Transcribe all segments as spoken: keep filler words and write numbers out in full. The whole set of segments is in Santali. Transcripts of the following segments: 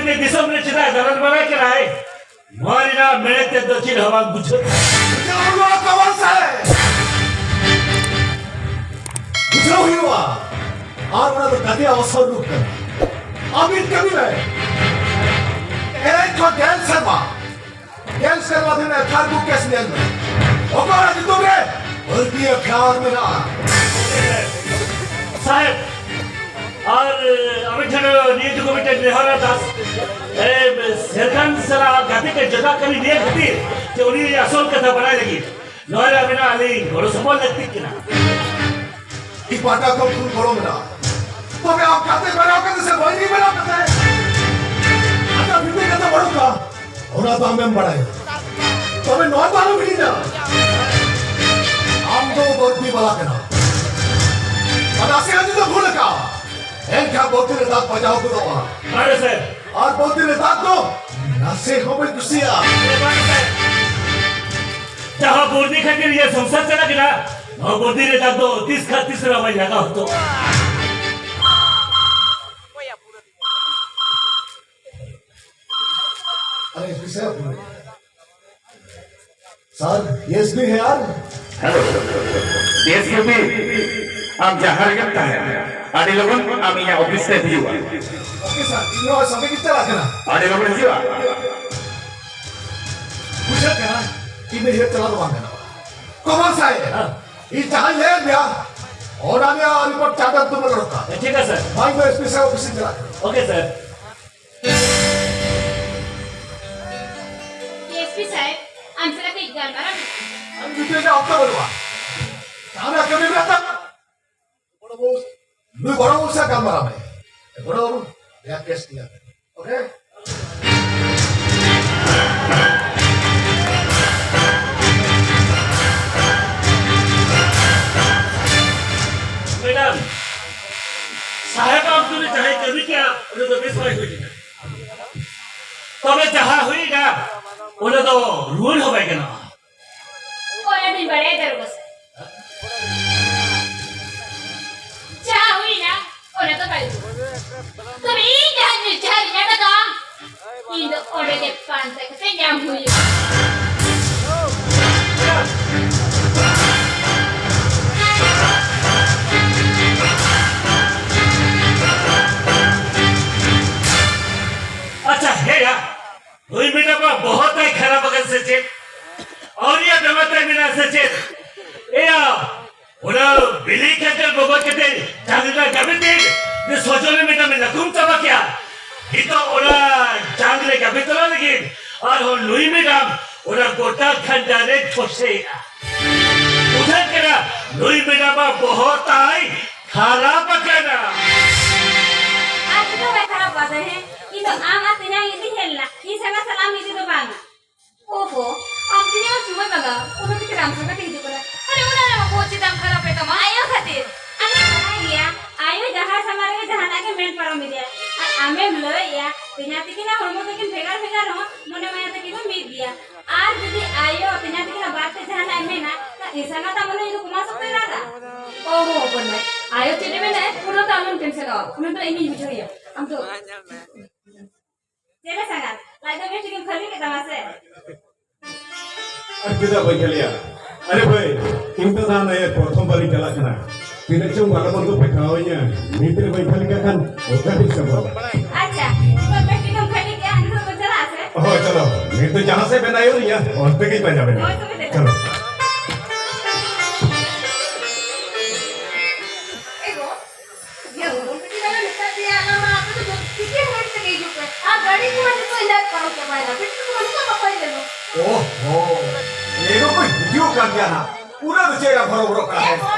ᱫᱤᱥᱚᱢ ᱨᱮ ᱪᱮᱫᱟᱜ ᱫᱟᱬᱟᱱ ᱵᱟᱲᱟᱭ ᱠᱟᱱᱟᱭ? ᱱᱚᱣᱟ ᱨᱮᱱᱟᱜ ᱢᱮᱱᱮᱫ ᱛᱮᱫ ᱫᱚ ᱪᱮᱫ ᱦᱚᱸ ᱵᱟᱝ ᱵᱩᱡᱷᱟᱹᱜ ᱠᱟᱱᱟ᱾ ᱵᱩᱡᱷᱟᱹᱣ ᱦᱩᱭᱩᱜᱼᱟ, ᱠᱚᱢᱚᱞ ᱥᱟᱦᱮᱵ᱾ ᱵᱩᱡᱷᱟᱹᱣ ᱦᱩᱭᱩᱜᱼᱟ᱾ ᱟᱨ ᱚᱱᱟ ᱫᱚ ᱜᱟᱛᱮ ᱟᱥᱚᱞ ᱨᱩᱯ ᱠᱟᱱᱟ᱾ ᱟᱹᱵᱤᱱ ᱠᱟᱹᱢᱤ ᱢᱮ᱾ ᱮᱱᱮᱡ ᱠᱷᱚᱱ ᱜᱮᱞ ᱥᱮᱨᱢᱟ, ᱜᱮᱞ ᱥᱮᱨᱢᱟ ᱫᱷᱚᱨᱮ ᱮᱯᱷ ᱟᱭ ᱟᱨ ᱠᱚ ᱠᱮᱥ ᱧᱮᱞ ᱢᱮ᱾ ᱚᱠᱟᱨᱮ ᱧᱩᱛᱩᱢ ᱨᱮ ᱵᱟᱹᱲᱛᱤ ᱮᱯᱷ ᱟᱭ ᱟᱨ ᱢᱮᱱᱟᱜᱼᱟ? ᱥᱟᱦᱮᱵ, ᱟᱨ ᱟᱵᱤᱱ ᱴᱷᱮᱱ ᱱᱤᱭᱟᱹ ᱴᱩᱠᱩ ᱢᱤᱫᱴᱮᱱ ᱱᱮᱦᱚᱨ ᱟᱨᱫᱟᱥ, ᱮ, ᱥᱮᱨᱠᱷᱟᱱ ᱥᱟᱞᱟᱜ ᱜᱟᱛᱮ ᱠᱚ ᱡᱚᱴᱟᱣ ᱠᱟᱹᱢᱤ ᱱᱤᱭᱟᱹ ᱠᱷᱟᱹᱛᱤᱨ ᱡᱮ ᱩᱱᱤ ᱟᱥᱚᱞ ᱠᱟᱛᱷᱟ ᱵᱟᱲᱟᱭ ᱞᱟᱹᱜᱤᱫ ᱱᱚᱣᱟ ᱨᱮ ᱟᱵᱤᱱᱟᱜ ᱟᱹᱞᱤᱧ ᱜᱚᱲᱚ ᱥᱚᱯᱚᱦᱚᱫ ᱞᱟᱹᱠᱛᱤᱜ ᱠᱟᱱᱟ᱾ ᱤᱧ ᱯᱟᱦᱴᱟ ᱠᱷᱚᱱ ᱯᱷᱩᱞ ᱜᱚᱲᱚ ᱢᱮᱱᱟᱜᱼᱟ᱾ ᱛᱚᱵᱮ ᱟᱢ ᱜᱟᱛᱮ ᱵᱮᱱᱟᱣ ᱠᱟᱛᱮ ᱥᱮ ᱵᱟᱹᱭᱨᱤ ᱵᱮᱱᱟᱣ ᱠᱟᱛᱮ ᱟᱡᱟᱜ ᱵᱷᱤᱛᱤᱨ ᱠᱟᱛᱮ ᱵᱟᱹᱱᱩᱜ ᱠᱟᱜ, ᱚᱱᱟ ᱫᱚ ᱟᱢᱮᱢ ᱵᱟᱲᱟᱭᱟ᱾ ᱛᱚᱵᱮ ᱱᱚᱣᱟ ᱫᱚ ᱟᱞᱚᱢ ᱦᱤᱲᱤᱧᱟ, ᱟᱢ ᱫᱚ ᱵᱟᱹᱲᱛᱤ ᱵᱟᱞᱟ ᱠᱟᱱᱟ᱾ ᱟᱨ ᱱᱟᱥᱮ ᱦᱚᱸ ᱡᱩᱫᱤ ᱵᱷᱩᱞ ᱟᱠᱟᱫ, ᱮᱱᱠᱷᱟᱱ ᱵᱟᱹᱲᱛᱤ ᱨᱮ ᱫᱟᱜ ᱵᱟᱡᱟᱣ ᱜᱚᱫᱚᱜᱼᱟ᱾ ᱵᱟᱲᱮ ᱥᱮ᱾ ᱟᱨ ᱵᱟᱹᱲᱛᱤ ᱨᱮ ᱫᱟᱜ ᱫᱚ ᱱᱟᱥᱮ ᱦᱚᱸ ᱵᱟᱹᱧ ᱠᱩᱥᱤᱭᱟᱜᱼᱟ᱾ ᱡᱟᱦᱟᱸ ᱵᱟᱹᱲᱛᱤ ᱠᱷᱟᱹᱛᱤᱨ ᱤᱧᱟᱹᱜ ᱥᱚᱝᱥᱟᱨ ᱪᱟᱞᱟᱜ ᱠᱟᱱᱟ, ᱱᱚᱣᱟ ᱵᱟᱹᱲᱛᱤ ᱨᱮ ᱫᱟᱜ ᱫᱚ ᱛᱤᱥ ᱠᱷᱟᱱ ᱛᱤᱥ ᱨᱮᱦᱚᱸ ᱵᱟᱹᱧ ᱞᱟᱜᱟᱣ ᱦᱚᱪᱚᱜᱼᱟ᱾ अरे, किसे अपने? सर, ये एसपी है यार। हेलो, एसपी, ᱟᱢ ᱡᱟᱦᱟᱸ ᱨᱮᱜᱮᱢ ᱛᱟᱦᱮᱸ, ᱟᱹᱰᱤ ᱞᱚᱜᱚᱱ ᱟᱢ ᱤᱧᱟᱹᱜ ᱚᱯᱷᱤᱥ ᱛᱮ ᱦᱤᱡᱩᱜᱼᱟ᱾ ᱳᱠᱮ ᱥᱟᱨ, ᱤᱧ ᱦᱚᱸ ᱥᱟᱸᱜᱮ ᱜᱤᱧ ᱪᱟᱞᱟᱜ ᱠᱟᱱᱟ᱾ ᱟᱹᱰᱤ ᱞᱚᱜᱚᱱ ᱦᱤᱡᱩᱜᱼᱟ᱾ ᱵᱩᱡᱷᱟᱹᱜ ᱠᱟᱱᱟ, ᱤᱧ ᱫᱚ ᱪᱟᱞᱟᱣ ᱫᱚ ᱵᱟᱝ ᱜᱟᱱᱚᱜᱼᱟ᱾ ᱠᱚᱢᱚᱞ ᱥᱟᱦᱮᱵ, ᱦᱮᱸ᱾ ᱤᱧ ᱡᱟᱦᱟᱸᱧ ᱞᱟᱹᱭᱟᱫ ᱢᱮᱭᱟ, ᱚᱱᱟ ᱨᱮᱭᱟᱜ ᱨᱤᱯᱳᱨᱴ ᱪᱟᱸᱫᱟ ᱛᱩᱢᱟᱹᱞ ᱫᱚᱨᱠᱟᱨ᱾ ᱴᱷᱤᱠ ᱟᱪᱷᱮ ᱥᱟᱨ᱾ ᱵᱷᱟᱭ, ᱤᱧ ᱫᱚ ᱮᱥᱯᱤ ᱥᱟᱦᱮᱵ ᱚᱯᱷᱤᱥ ᱤᱧ ᱪᱟᱞᱟᱜ ᱠᱟᱱᱟ᱾ ᱳᱠᱮ ᱥᱟᱨ᱾ ᱮᱥᱯᱤ ᱥᱟᱦᱮᱵ, ᱟᱢ ᱥᱟᱞᱟᱜ ᱠᱟᱹᱡ ᱜᱟᱞᱢᱟᱨᱟᱣ ᱢᱮᱱᱟᱜᱼᱟ᱾ ᱟᱢ ᱡᱩᱫᱤ ᱤᱧᱟᱹᱜ ᱚᱠᱛᱚ ᱵᱟᱹᱱᱩᱜᱼᱟ, ᱟᱢᱟᱜ ᱠᱟᱹᱢᱤ ᱢᱮᱱᱟᱜ ᱛᱟᱢᱟ᱾ ᱵᱚᱲᱚ ᱵᱟᱹᱵᱩ, ᱱᱩᱭ ᱵᱚᱲᱚ ᱵᱟᱹᱵᱩ ᱥᱟᱶ ᱜᱟᱞᱢᱟᱨᱟᱣ ᱢᱮ᱾ ᱵᱚᱲᱚ ᱵᱟᱹᱵᱩ, ᱨᱮᱭᱟᱜ ᱠᱮᱥ ᱠᱞᱤᱭᱟᱨ ᱢᱮ᱾ ᱳᱠᱮ? ᱢᱮᱰᱟᱢ, ᱥᱟᱦᱮᱵ ᱟᱵᱫᱩᱞ ᱡᱟᱦᱟᱸᱭ ᱠᱟᱹᱢᱤ ᱠᱮᱜᱼᱟ, ᱩᱱᱤ ᱫᱚ ᱵᱮᱥ ᱵᱟᱭ ᱦᱩᱭ ᱞᱮᱱᱟ᱾ ᱛᱚᱵᱮ ᱡᱟᱦᱟᱸ ᱦᱩᱭᱱᱟ, ᱚᱱᱟ ᱫᱚ ᱨᱩᱣᱟᱹᱲ ᱦᱚᱸ ᱵᱟᱭ ᱜᱟᱱᱚᱜᱼᱟ᱾ ᱚᱱᱟ ᱫᱚᱧ ᱵᱟᱲᱟᱭᱟ ᱫᱟᱨᱳᱜᱟ ᱥᱟᱦᱮᱵ᱾ ᱡᱟᱦᱟᱸ ᱦᱩᱭᱱᱟ, ᱚᱱᱟ ᱫᱚ ᱵᱟᱭ ᱨᱩᱣᱟᱹᱲᱟ᱾ ᱛᱚᱵᱮ ᱤᱧ ᱡᱟᱦᱟᱸ ᱡᱟᱦᱟᱸ ᱨᱤᱧ ᱟᱴᱟᱜᱟ, ᱮᱭᱟ, ᱱᱩᱭ ᱢᱮᱰᱟᱢ ᱢᱟ ᱵᱚᱦᱚᱛ ᱟᱭ ᱠᱷᱟᱨᱟᱯ ᱟᱠᱟᱱ ᱥᱮ ᱪᱮᱫ? ᱟᱹᱣᱨᱤᱭᱟ ᱵᱮᱢᱟᱨ ᱛᱟᱭ ᱢᱮᱱᱟᱜ ᱥᱮ ᱪᱮᱫ? ᱮᱭᱟ, ᱚᱱᱟ ᱵᱤᱞᱤ ᱠᱷᱟᱱ ᱵᱚᱜᱚᱡ ᱠᱟᱛᱮ ᱡᱟᱝ ᱨᱮᱱᱟᱜ ᱜᱟᱵᱮ ᱛᱤ ᱡᱮ ᱥᱚᱡᱚᱱᱤ ᱢᱮᱰᱟᱢ ᱮ ᱞᱟᱹᱠᱩᱢ ᱪᱟᱵᱟ ᱠᱮᱭᱟ᱾ ᱱᱤᱛᱚᱜ ᱚᱱᱟ ᱡᱟᱝ ᱨᱮ ᱜᱟᱵᱮ ᱛᱚᱞᱟ ᱞᱟᱹᱜᱤᱫ ᱟᱨᱦᱚᱸ ᱱᱩᱭ ᱢᱮᱰᱟᱢ ᱚᱱᱟ ᱜᱚᱴᱟ ᱠᱷᱟᱱᱰᱟ ᱨᱮ ᱴᱷᱚᱥᱮᱭᱟ᱾ ᱵᱩᱡᱷᱟᱹᱜ ᱠᱟᱱᱟ, ᱱᱩᱭ ᱢᱮᱰᱟᱢ ᱢᱟ ᱵᱚᱦᱚᱜ ᱛᱟᱭ ᱠᱷᱟᱨᱟᱯ ᱟᱠᱟᱱᱟ᱾ ᱟᱨ ᱪᱤᱠᱟᱹ ᱵᱟᱭ ᱠᱷᱟᱨᱟᱯ ᱟᱠᱟᱫᱟ, ᱦᱮᱸ? ᱤᱧ ᱫᱚ ᱟᱢ ᱟᱨ ᱛᱮᱧᱟᱝ ᱤᱫᱤ ᱦᱮᱡ ᱞᱮᱱᱟ, ᱤᱧ ᱥᱟᱸᱜᱟ ᱥᱟᱞᱟᱢ ᱤᱫᱤ ᱫᱚ ᱵᱟᱝᱟ᱾ ᱳᱦᱳ, ᱟᱢ ᱛᱮᱧᱟᱝ ᱥᱚᱢᱚᱭ ᱵᱟᱝᱟ, ᱚᱱᱟ ᱛᱮᱜᱮ ᱨᱟᱢ ᱥᱟᱸᱜᱟ ᱛᱮ ᱦᱤᱡᱩᱜ ᱠᱟᱱᱟ᱾ ᱟᱨᱮ, ᱚᱱᱟ ᱨᱮ ᱟᱢᱟᱜ ᱵᱚᱦᱚᱜ ᱪᱮᱫᱟᱜ ᱮᱢ ᱠᱷᱟᱨᱟᱯ ᱮᱫ ᱛᱟᱢᱟ? ᱟᱭᱳ ᱠᱷᱟᱹᱛᱤᱨ᱾ ᱟᱞᱮ ᱵᱟᱲᱟᱭ ᱜᱮᱭᱟ, ᱟᱭᱳ ᱡᱟᱦᱟᱸ ᱥᱟᱢᱟᱝ ᱨᱮᱜᱮ ᱡᱟᱦᱟᱱᱟᱜ ᱜᱮ ᱢᱮᱱ ᱯᱟᱨᱚᱢ ᱤᱫᱤᱭᱟ᱾ ᱟᱨ ᱟᱢᱮᱢ ᱞᱟᱹᱭᱮᱜᱼᱟ, ᱛᱮᱧᱟᱝ ᱛᱤᱠᱤᱱᱟᱜ ᱦᱚᱲᱢᱚ ᱛᱟᱹᱠᱤᱱ ᱵᱷᱮᱜᱟᱨ ᱵᱷᱮᱜᱟᱨ ᱨᱮᱦᱚᱸ, ᱢᱚᱱᱮ ᱢᱟᱭᱟ ᱛᱟᱹᱠᱤᱱ ᱫᱚ ᱢᱤᱫ ᱜᱮᱭᱟ᱾ ᱟᱨ ᱡᱩᱫᱤ ᱟᱭᱳ ᱛᱮᱧᱟᱝ ᱛᱤᱠᱤᱱᱟᱜ ᱵᱟᱨ ᱛᱮ ᱡᱟᱦᱟᱱᱟᱜ ᱮ ᱢᱮᱱᱟ, ᱠᱷᱟᱱ ᱤᱧ ᱥᱟᱸᱜᱟᱛᱟᱜ ᱢᱚᱱᱮ ᱤᱧ ᱫᱚ ᱠᱚᱢᱟ ᱥᱚᱠᱛᱚᱭ ᱨᱟᱜᱟ᱾ ᱳᱦᱳ, ᱦᱚᱯᱚᱱ ᱢᱟᱹᱭ, ᱟᱭᱳ ᱪᱮᱫ ᱮ ᱢᱮᱱᱟ, ᱚᱱᱟ ᱫᱚ ᱟᱞᱚᱢ ᱴᱮᱱᱥᱚᱱᱚᱜᱼᱟ, ᱚᱱᱟ ᱫᱚ ᱤᱧᱤᱧ ᱵᱩᱡᱷᱟᱹᱣᱮᱭᱟ᱾ ᱟᱢ ᱫᱚ ᱪᱮᱫ ᱨᱮ ᱥᱟᱸᱜᱟᱛ? ᱞᱟᱡ ᱫᱚ ᱵᱮᱥ ᱴᱷᱤᱠᱮᱢ ᱠᱷᱟᱹᱞᱤ ᱠᱮᱫ ᱛᱟᱢᱟ ᱥᱮ? ᱟᱨ ᱪᱮᱫᱟᱜ ᱵᱟᱹᱧ ᱠᱷᱟᱹᱞᱤᱭᱟ? ᱟᱨᱮ ᱵᱷᱟᱹᱭ, ᱤᱧ ᱫᱚ ᱱᱟᱦᱟᱜ ᱱᱤᱭᱟᱹ ᱯᱨᱚᱛᱷᱚᱢ ᱵᱟᱨᱤᱧ ᱪᱟᱞᱟᱜ ᱠᱟᱱᱟ᱾ ᱛᱤᱱᱟᱹᱜ ᱪᱚᱝ ᱵᱷᱟᱞᱚ ᱢᱚᱱᱫᱚ ᱯᱮ ᱠᱷᱟᱣᱟᱣᱤᱧᱟ, ᱱᱤᱛ ᱨᱮ ᱵᱟᱹᱧ ᱠᱷᱟᱹᱞᱤ ᱠᱟᱜ ᱠᱷᱟᱱ ᱚᱠᱟ ᱨᱮᱧ ᱥᱟᱵᱚᱜᱼᱟ? ᱟᱪᱪᱷᱟ, ᱱᱤᱛᱚᱜ ᱵᱮᱥ ᱴᱷᱤᱠᱮᱢ ᱠᱷᱟᱹᱞᱤ ᱠᱮᱜᱼᱟ, ᱱᱤᱛᱚᱜ ᱵᱚᱱ ᱪᱟᱞᱟᱜᱼᱟ ᱥᱮ? ᱦᱳᱭ, ᱪᱚᱞᱚ, ᱱᱤᱛ ᱫᱚ ᱡᱟᱦᱟᱸ ᱥᱮᱫ ᱵᱮᱱ ᱟᱹᱭᱩᱨᱤᱧᱟ, ᱚᱱᱛᱮ ᱜᱮᱧ ᱯᱟᱸᱡᱟ ᱵᱮᱱᱟ᱾ ᱦᱳᱭ, ᱛᱚᱵᱮ ᱫᱮᱞᱟ᱾ ᱪᱚᱞᱚ᱾ ᱮ ᱜᱚ, ᱤᱭᱟᱹ, ᱦᱩᱰᱩᱝ ᱯᱤᱴᱤ ᱵᱟᱞᱟ ᱢᱮᱛᱟ ᱯᱮᱭᱟ, ᱟᱞᱚ ᱢᱟ, ᱟᱯᱮ ᱫᱚ ᱡᱚᱛᱚ ᱴᱤᱠᱤᱴ ᱜᱟᱹᱰᱤ ᱛᱮᱜᱮ ᱦᱤᱡᱩᱜ ᱯᱮ᱾ ᱟᱨ ᱜᱟᱹᱰᱤ ᱠᱚᱢᱟ ᱡᱚᱛᱚ ᱤᱧᱟᱹᱜ ᱯᱟᱨᱚᱢ ᱪᱟᱵᱟᱭᱮᱱᱟ, ᱵᱤᱴᱤ ᱠᱚᱢᱟ ᱱᱤᱛᱚᱜ ᱵᱟᱠᱚ ᱦᱮᱡ ᱞᱮᱱᱟ᱾ ᱳᱦᱳ, ᱮ ᱜᱚ ᱠᱚ ᱦᱤᱡᱩᱜ ᱠᱟᱱ ᱜᱮᱭᱟ ᱱᱟᱜ᱾ ᱩᱱᱟᱹᱜ ᱫᱚ ᱪᱮᱫ ᱮᱢ ᱦᱚᱨᱚᱵᱚᱨᱚᱜ ᱠᱟᱱᱟ? ᱮ ᱜᱚ,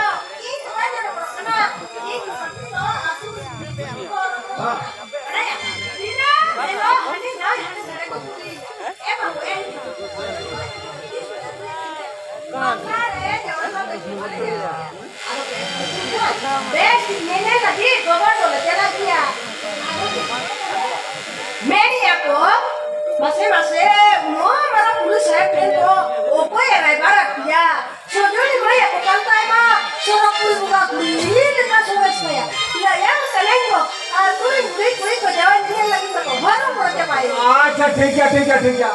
ᱤᱧ ᱫᱚ ᱵᱟᱹᱧ ᱦᱚᱨᱚᱵᱚᱨᱚᱜ ᱠᱟᱱᱟ᱾ ᱤᱧ ᱫᱚ ᱥᱟᱹᱛᱩ ᱫᱚ ᱟᱹᱛᱩ ᱨᱮ ᱦᱤᱡᱩᱜ ᱠᱟᱱᱟ᱾ ᱦᱮᱸ᱾ ᱵᱟᱲᱟᱭᱟ? ᱛᱤᱱᱟᱹᱜ ᱮ ᱜᱚ, ᱦᱟᱹᱱᱤ ᱱᱟᱹᱭ ᱦᱟᱹᱱᱤ ᱫᱷᱟᱨᱮ ᱠᱚ ᱠᱩᱞᱤᱭᱮᱭᱟ᱾ ᱮ ᱵᱟᱹᱵᱩ, ᱮ ᱦᱤᱡᱩᱜ ᱠᱟᱱᱟ᱾ ᱵᱟᱯᱞᱟ ᱨᱮ ᱡᱟᱶᱟᱭ ᱵᱟᱹᱵᱩ ᱵᱟᱞᱮ ᱧᱮᱞ ᱠᱚᱣᱟ᱾ ᱵᱮᱥ ᱧᱮᱧᱮᱞ ᱞᱟᱹᱜᱤᱫ ᱜᱚᱜᱚ ᱫᱚᱞᱮ ᱪᱟᱞᱟᱜ ᱜᱮᱭᱟ᱾ ᱢᱮᱱᱮᱜᱼᱟ ᱠᱚ, ᱢᱟᱥᱮ, ᱢᱟᱥᱮ, ᱩᱱᱟᱹᱜ ᱢᱟᱨᱟᱝ ᱯᱩᱞᱤᱥ ᱥᱟᱦᱮᱵ ᱴᱷᱮᱱ ᱫᱚ ᱚᱠᱚᱭᱮ ᱨᱟᱭᱵᱟᱨ ᱟᱫ ᱯᱮᱭᱟ? ᱥᱚᱡᱚᱱᱤ ᱢᱟᱹᱭ ᱟᱠᱚ ᱠᱟᱱ ᱛᱟᱭᱢᱟ, ᱥᱚᱨᱚᱜᱽᱯᱩᱨᱤ ᱵᱚᱸᱜᱟ ᱠᱩᱲᱤ ᱞᱮᱠᱟ ᱥᱚᱨᱮᱥ ᱛᱟᱭᱟ᱾ ᱞᱟᱹᱭᱟᱢ ᱥᱮᱞᱮᱧ ᱠᱚ, ᱟᱨ ᱠᱩᱲᱤ, ᱠᱩᱲᱤ, ᱠᱩᱲᱤ ᱠᱚ ᱡᱟᱶᱟᱭ ᱧᱮᱧᱮᱞ ᱞᱟᱹᱜᱤᱫ ᱫᱚᱠᱚ ᱦᱚᱨᱚ ᱵᱚᱨᱚ ᱪᱟᱵᱟᱭᱮᱱᱟ᱾ ᱟᱪᱪᱷᱟ, ᱴᱷᱤᱠ ᱜᱮᱭᱟ, ᱴᱷᱤᱠ ᱜᱮᱭᱟ, ᱴᱷᱤᱠ ᱜᱮᱭᱟ᱾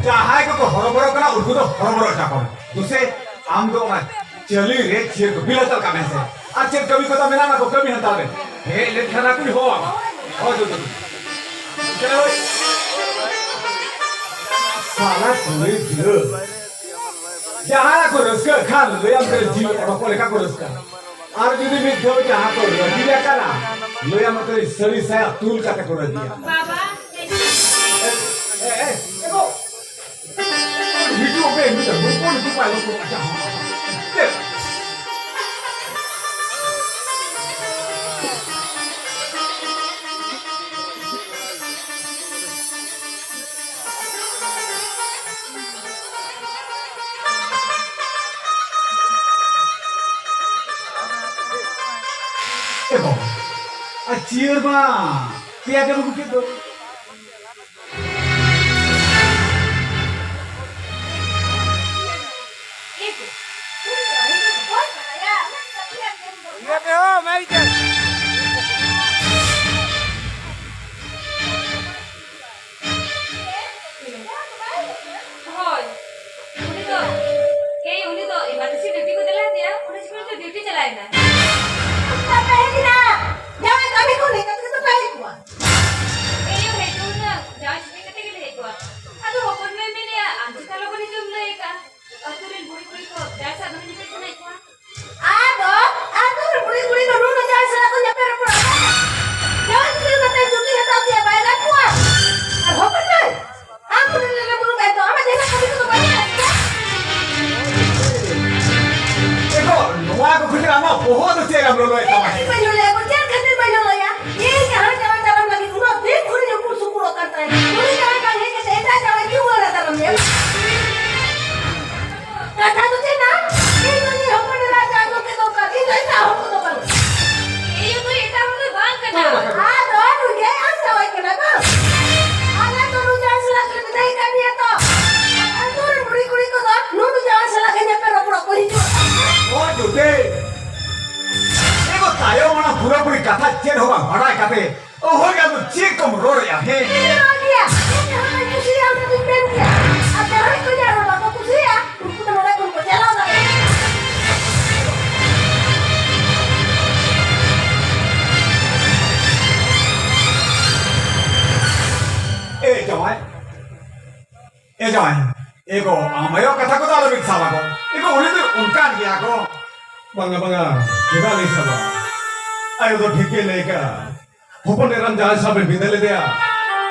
ᱡᱟᱦᱟᱸᱭ ᱠᱚᱠᱚ ᱦᱚᱨᱚᱵᱚᱨᱚ ᱠᱟᱱᱟ, ᱩᱱᱠᱩ ᱫᱚ ᱦᱚᱨᱚᱵᱚᱨᱚ ᱦᱚᱪᱚ ᱠᱚᱢ᱾ ᱫᱩᱥᱮ, ᱟᱢ ᱫᱚ ᱚᱱᱟ ᱪᱟᱹᱞᱤ ᱨᱮ ᱪᱤᱭᱟᱹᱨ ᱠᱚ ᱵᱤᱞᱟᱹᱛ ᱠᱟᱜ ᱢᱮ ᱥᱮ᱾ ᱟᱨ ᱪᱮᱫ ᱠᱟᱹᱢᱤ ᱠᱚ ᱛᱟᱢ ᱢᱮᱱᱟᱜᱼᱟ, ᱚᱱᱟ ᱠᱚ ᱠᱟᱹᱢᱤ ᱦᱟᱛᱟᱲ ᱢᱮ᱾ ᱦᱮᱡ ᱞᱮᱱᱠᱷᱟᱱ ᱟᱠᱚᱧ ᱦᱚᱦᱚ ᱟᱢᱟ᱾ ᱦᱳᱭ, ᱦᱳᱭ, ᱦᱳᱭ᱾ ᱥᱟᱞᱟ ᱠᱩᱲᱤ ᱜᱤᱫᱽᱨᱟᱹ᱾ ᱡᱟᱦᱟᱸ ᱠᱚ ᱨᱟᱹᱥᱠᱟᱹᱜ ᱠᱷᱟᱱ ᱞᱟᱹᱭᱟᱢ ᱠᱟᱱᱟ ᱡᱤᱣᱤ ᱚᱰᱚᱠᱚᱜ ᱞᱮᱠᱟ ᱠᱚ ᱨᱟᱹᱥᱠᱟᱹᱜᱼᱟ᱾ ᱟᱨ ᱡᱩᱫᱤ ᱢᱤᱫ ᱫᱷᱟᱣ ᱡᱟᱦᱟᱸ ᱠᱚ ᱨᱟᱹᱜᱤ ᱟᱠᱟᱱᱟ, ᱞᱟᱹᱭᱟᱢ ᱠᱟᱱᱟ ᱥᱟᱹᱲᱤ ᱥᱟᱭᱟ ᱛᱩᱞ ᱠᱟᱛᱮ ᱠᱚ ᱨᱟᱹᱜᱤᱭᱟ᱾ ᱵᱟᱵᱟ, ᱮ, ᱮ, ᱮ, ᱮ, ᱜᱚ᱾ ᱦᱤᱡᱩᱜ ᱯᱮ, ᱦᱤᱡᱩᱜ ᱯᱮ, ᱱᱩᱠᱩ, ᱱᱩᱠᱩ ᱯᱟᱭᱞᱚᱴ ᱠᱚ, ᱟᱪᱪᱷᱟ, ᱦᱚᱸ, ᱦᱚᱸ, ᱦᱚᱸ᱾ ᱪᱮᱫ? ᱮ ᱵᱟᱵᱟ, ᱟᱨ ᱪᱤᱭᱟᱹᱨ ᱢᱟ ᱯᱮᱭᱟ ᱜᱮ ᱵᱟᱹᱜᱩ ᱠᱮᱫ ᱫᱚ᱾ ᱦᱳᱭ, ᱩᱱᱤ ᱫᱚ, ᱮᱭ, ᱩᱱᱤ ᱫᱚ emergency duty ᱠᱚ ᱪᱟᱞᱟᱣ ᱠᱮᱫᱟ, ᱩᱱᱤ ᱪᱤᱠᱟᱹ ᱪᱚ duty ᱪᱟᱞᱟᱣ ᱮᱱᱟ᱾ ᱚᱠᱟ ᱯᱮ ᱦᱮᱡ ᱮᱱᱟ? ᱡᱟᱶᱟᱭ ᱠᱟᱹᱢᱤ ᱠᱷᱚᱱ ᱦᱮᱡ ᱠᱟᱛᱮ ᱫᱚ ᱯᱮ ᱦᱮᱡ ᱠᱚᱜᱼᱟ᱾ ᱮᱭᱳ, ᱦᱮᱡ ᱫᱚ ᱦᱩᱱᱟᱹᱝ ᱡᱟᱶᱟᱭ ᱪᱷᱩᱴᱤ ᱠᱟᱛᱮ ᱜᱮᱞᱮ ᱦᱮᱡ ᱠᱚᱜᱼᱟ᱾ ᱟᱫᱚ ᱦᱚᱯᱚᱱ ᱢᱟᱹᱭ ᱢᱮᱱᱮᱜᱼᱟ, ᱟᱢ ᱪᱮᱫᱟᱜ ᱞᱚᱜᱚᱱ ᱦᱤᱡᱩᱜ ᱮᱢ ᱞᱟᱹᱭ ᱟᱠᱟᱫᱼᱟ? ᱟᱹᱛᱩ ᱨᱮᱱ ᱵᱩᱲᱦᱤ ᱠᱩᱲᱤ ᱠᱚ ᱡᱟᱶᱟᱭ ᱥᱟᱞᱟᱜ ᱫᱚᱢᱮ ᱧᱮᱯᱮᱞ ᱥᱟᱱᱟᱭᱮᱫ ᱠᱚᱣᱟ᱾ ᱟᱫᱚ ᱟᱹᱛᱩ ᱨᱮᱱ ᱵᱩᱲᱦᱤ ᱠᱩᱲᱤ ᱠᱚ ᱱᱩᱱᱩ ᱡᱟᱶᱟᱭ ᱥᱟᱞᱟᱜ ᱠᱚ ᱧᱮᱯᱮᱞ ᱨᱚᱯᱚᱲᱟ? ᱡᱟᱶᱟᱭ ᱪᱷᱩᱴᱤ ᱠᱟᱛᱮ ᱪᱷᱩᱴᱤ ᱦᱟᱛᱟᱣ ᱠᱮᱫᱼᱟ, ᱵᱟᱭ ᱜᱟᱱ ᱠᱚᱣᱟ? ᱟᱨ ᱦᱚᱯᱚᱱ ᱢᱟᱹᱭ, ᱟᱢ ᱠᱚ ᱱᱚᱰᱮ ᱞᱮ ᱫᱩᱲᱩᱵ ᱮᱱ ᱫᱚ, ᱟᱢᱟᱜ ᱡᱟᱦᱟᱱᱟᱜ ᱠᱟᱹᱢᱤ ᱠᱚᱫᱚ ᱵᱟᱹᱱᱩᱜᱼᱟ? ᱮ ᱜᱚ, ᱱᱚᱣᱟ ᱠᱚ ᱠᱷᱟᱹᱛᱤᱨ ᱟᱢᱟᱜ ᱵᱚᱦᱚᱜ ᱫᱚ ᱪᱮᱫ ᱮᱢ ᱞᱚᱞᱚᱭᱮᱫ ᱛᱟᱢᱟ? ᱪᱮᱫ ᱠᱷᱟᱹᱛᱤᱨ ᱵᱟᱹᱧ ᱞᱚᱞᱚᱭᱟ? ᱪᱮᱫ ᱠᱷᱟᱹᱛᱤᱨ ᱵᱟᱹᱧ ᱞᱚᱞᱚᱭᱟ? ᱤᱧ ᱡᱟᱦᱟᱸ ᱡᱟᱶᱟᱭ ᱫᱟᱨᱟᱢ ᱞᱟᱹᱜᱤᱫ ᱩᱱᱟᱹᱜ ᱫᱤᱱ ᱠᱷᱚᱱᱤᱧ ᱩᱠᱩ ᱥᱩᱠᱩᱲᱚᱜ ᱠᱟᱱ ᱛᱟᱦᱮᱸᱫ, ᱩᱱᱤ ᱡᱟᱶᱟᱭ ᱵᱟᱝ ᱦᱮᱡ ᱠᱟᱛᱮ ᱮᱴᱟᱜ ᱡᱟᱶᱟᱭ ᱪᱮᱫ ᱚᱲᱟᱜ ᱨᱮ ᱫᱟᱨᱟᱢ ᱢᱮᱭᱟ? ᱠᱟᱛᱷᱟ ᱫᱚ ᱪᱮᱫ ᱱᱟ? ᱤᱧ ᱫᱚ ᱤᱧ ᱦᱚᱯᱚᱱ ᱮᱨᱟ ᱡᱟᱶᱟᱭ ᱜᱚᱢᱠᱮ ᱫᱚᱨᱠᱟᱨ, ᱤᱧ ᱫᱚ ᱮᱴᱟᱜ ᱦᱚᱲ ᱠᱚᱫᱚ ᱵᱟᱝ᱾ ᱤᱧ ᱫᱚ ᱮᱴᱟᱜ ᱦᱚᱲ ᱫᱚ ᱵᱟᱝ ᱠᱟᱱᱟ᱾ ᱟᱫᱚ ᱱᱩᱭ ᱜᱮ ᱟᱢ ᱡᱟᱶᱟᱭ ᱠᱟᱱᱟ ᱵᱟᱝ? ᱟᱞᱮ ᱫᱚ ᱱᱩᱭ ᱡᱟᱶᱟᱭ ᱥᱟᱞᱟᱜ ᱜᱮᱞᱮ ᱵᱤᱫᱟᱹᱭ ᱠᱟᱱ ᱜᱮᱭᱟ ᱛᱚ᱾ ᱟᱨ ᱟᱹᱛᱩ ᱨᱮᱱ ᱵᱩᱲᱦᱤ ᱠᱩᱲᱤ ᱠᱚᱫᱚ ᱱᱩᱱᱩ ᱡᱟᱶᱟᱭ ᱥᱟᱞᱟᱜ ᱜᱮ ᱧᱮᱯᱮᱞ ᱨᱚᱯᱚᱲᱚᱜ ᱠᱚ ᱦᱤᱡᱩᱜᱼᱟ᱾ ᱚ ᱡᱩᱫᱤ ᱮ ᱜᱚ, ᱛᱟᱭᱚᱢ ᱢᱟᱲᱟᱝ ᱯᱩᱨᱟᱹᱯᱩᱨᱤ ᱠᱟᱛᱷᱟ ᱪᱮᱫ ᱦᱚᱸ ᱵᱟᱝ ᱵᱟᱲᱟᱭ ᱠᱟᱛᱮ ᱚᱦᱚᱭ ᱟᱫᱚ ᱪᱮᱫ ᱠᱚᱢ ᱨᱚᱲᱮᱜᱼᱟ, ᱦᱮᱸ? ᱤᱧ ᱫᱚ ᱨᱚᱲ ᱜᱮᱭᱟ᱾ ᱤᱧ ᱡᱟᱦᱟᱸ ᱵᱟᱹᱧ ᱠᱩᱥᱤᱭᱟᱜᱼᱟ, ᱚᱱᱟ ᱫᱚᱧ ᱢᱮᱱ ᱜᱮᱭᱟ᱾ ᱟᱨ ᱡᱟᱦᱟᱸᱭ ᱠᱚ ᱤᱧᱟᱹᱜ ᱨᱚᱲ ᱵᱟᱠᱚ ᱠᱩᱥᱤᱭᱟᱜᱼᱟ, ᱩᱱᱠᱩ ᱫᱚ ᱱᱚᱰᱮ ᱠᱷᱚᱱ ᱠᱚ ᱪᱟᱞᱟᱣ ᱫᱟᱲᱮᱭᱟᱜᱼᱟ᱾ ᱡᱟᱶᱟᱭ, ᱮ ᱜᱚ, ᱟᱢ ᱟᱭᱳ ᱠᱟᱛᱷᱟ ᱠᱚᱫᱚ ᱟᱞᱚᱵᱤᱱ ᱥᱟᱵᱟ ᱜᱚ᱾ ᱮ ᱜᱚ, ᱩᱱᱤ ᱫᱚ ᱚᱱᱠᱟᱱ ᱜᱮᱭᱟ ᱜᱚ᱾ ᱵᱟᱝᱟ, ᱵᱟᱝᱟ, ᱪᱮᱫᱟᱜ ᱞᱤᱧ ᱥᱟᱵᱟ? ᱟᱭᱳ ᱫᱚ ᱴᱷᱤᱠ ᱜᱮ ᱞᱟᱹᱭ ᱠᱟᱜᱼᱟ᱾ ᱦᱚᱯᱚᱱ ᱮᱨᱟᱢ ᱡᱟᱦᱟᱸᱭ ᱥᱟᱶ ᱵᱮᱱ ᱵᱤᱫᱟᱹ ᱞᱮᱫᱮᱭᱟ,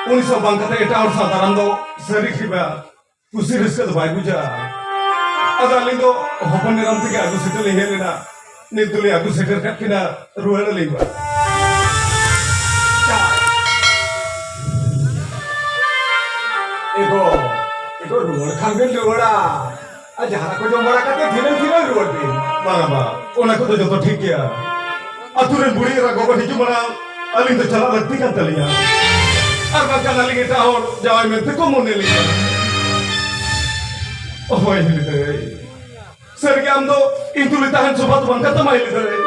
ᱩᱱᱤ ᱥᱟᱶ ᱵᱟᱝ ᱠᱟᱛᱮ ᱮᱴᱟᱜ ᱦᱚᱲ ᱥᱟᱶ ᱫᱟᱨᱟᱢ ᱫᱚ ᱥᱟᱹᱨᱤ ᱠᱷᱤᱵᱟ ᱠᱩᱥᱤ ᱨᱟᱹᱥᱠᱟᱹ ᱫᱚ ᱵᱟᱭ ᱵᱩᱡᱷᱟᱹᱜᱼᱟ᱾ ᱟᱫᱚ ᱟᱹᱞᱤᱧ ᱫᱚ ᱦᱚᱯᱚᱱ ᱮᱨᱟᱢ ᱛᱮᱜᱮ ᱟᱹᱜᱩ ᱥᱮᱴᱮᱨ ᱞᱤᱧ ᱦᱮᱡ ᱞᱮᱱᱟ᱾ ᱱᱤᱛ ᱫᱚᱞᱤᱧ ᱟᱹᱜᱩ ᱥᱮᱴᱮᱨ ᱠᱟᱜ ᱠᱤᱱᱟ, ᱨᱩᱣᱟᱹᱲ ᱟᱹᱞᱤᱧ ᱢᱟ᱾ ᱮ ᱜᱚ, ᱮ ᱜᱚ, ᱨᱩᱣᱟᱹᱲ ᱠᱷᱟᱱ ᱵᱤᱱ ᱨᱩᱣᱟᱹᱲᱟ᱾ ᱟᱨ ᱡᱟᱦᱟᱱᱟᱜ ᱠᱚ ᱡᱚᱢ ᱵᱟᱲᱟ ᱠᱟᱛᱮ ᱫᱷᱤᱱᱟᱹᱝ ᱫᱷᱤᱱᱟᱹᱝ ᱨᱩᱣᱟᱹᱲ ᱵᱤᱱ᱾ ᱵᱟᱝᱟ ᱵᱟ, ᱚᱱᱟ ᱠᱚᱫᱚ ᱡᱚᱛᱚ ᱴᱷᱤᱠ ᱜᱮᱭᱟ᱾ ᱟᱹᱛᱩ ᱨᱮᱱ ᱵᱩᱲᱦᱤ ᱮᱨᱟ ᱜᱚᱜᱚ ᱦᱤᱡᱩᱜ ᱢᱟᱲᱟᱝ ᱟᱹᱞᱤᱧ ᱫᱚ ᱪᱟᱞᱟᱜ ᱞᱟᱹᱠᱛᱤ ᱠᱟᱱ ᱛᱟᱹᱞᱤᱧᱟ᱾ ᱟᱨ ᱵᱟᱝᱠᱷᱟᱱ ᱟᱹᱞᱤᱧ ᱮᱴᱟᱜ ᱦᱚᱲ ᱡᱟᱶᱟᱭ ᱢᱮᱱᱛᱮ ᱠᱚ ᱢᱚᱱᱮ ᱞᱤᱧᱟ᱾ ᱦᱳᱭ, ᱦᱤᱞᱤ ᱫᱟᱹᱭ᱾ ᱥᱟᱹᱨᱤᱜᱮ ᱟᱢ ᱫᱚ ᱤᱧ ᱛᱩᱞᱩᱡ ᱛᱟᱦᱮᱱ ᱥᱚᱵᱷᱟ ᱫᱚ ᱵᱟᱝ ᱠᱟᱱ ᱛᱟᱢᱟ, ᱦᱤᱞᱤ ᱫᱟᱹᱭ᱾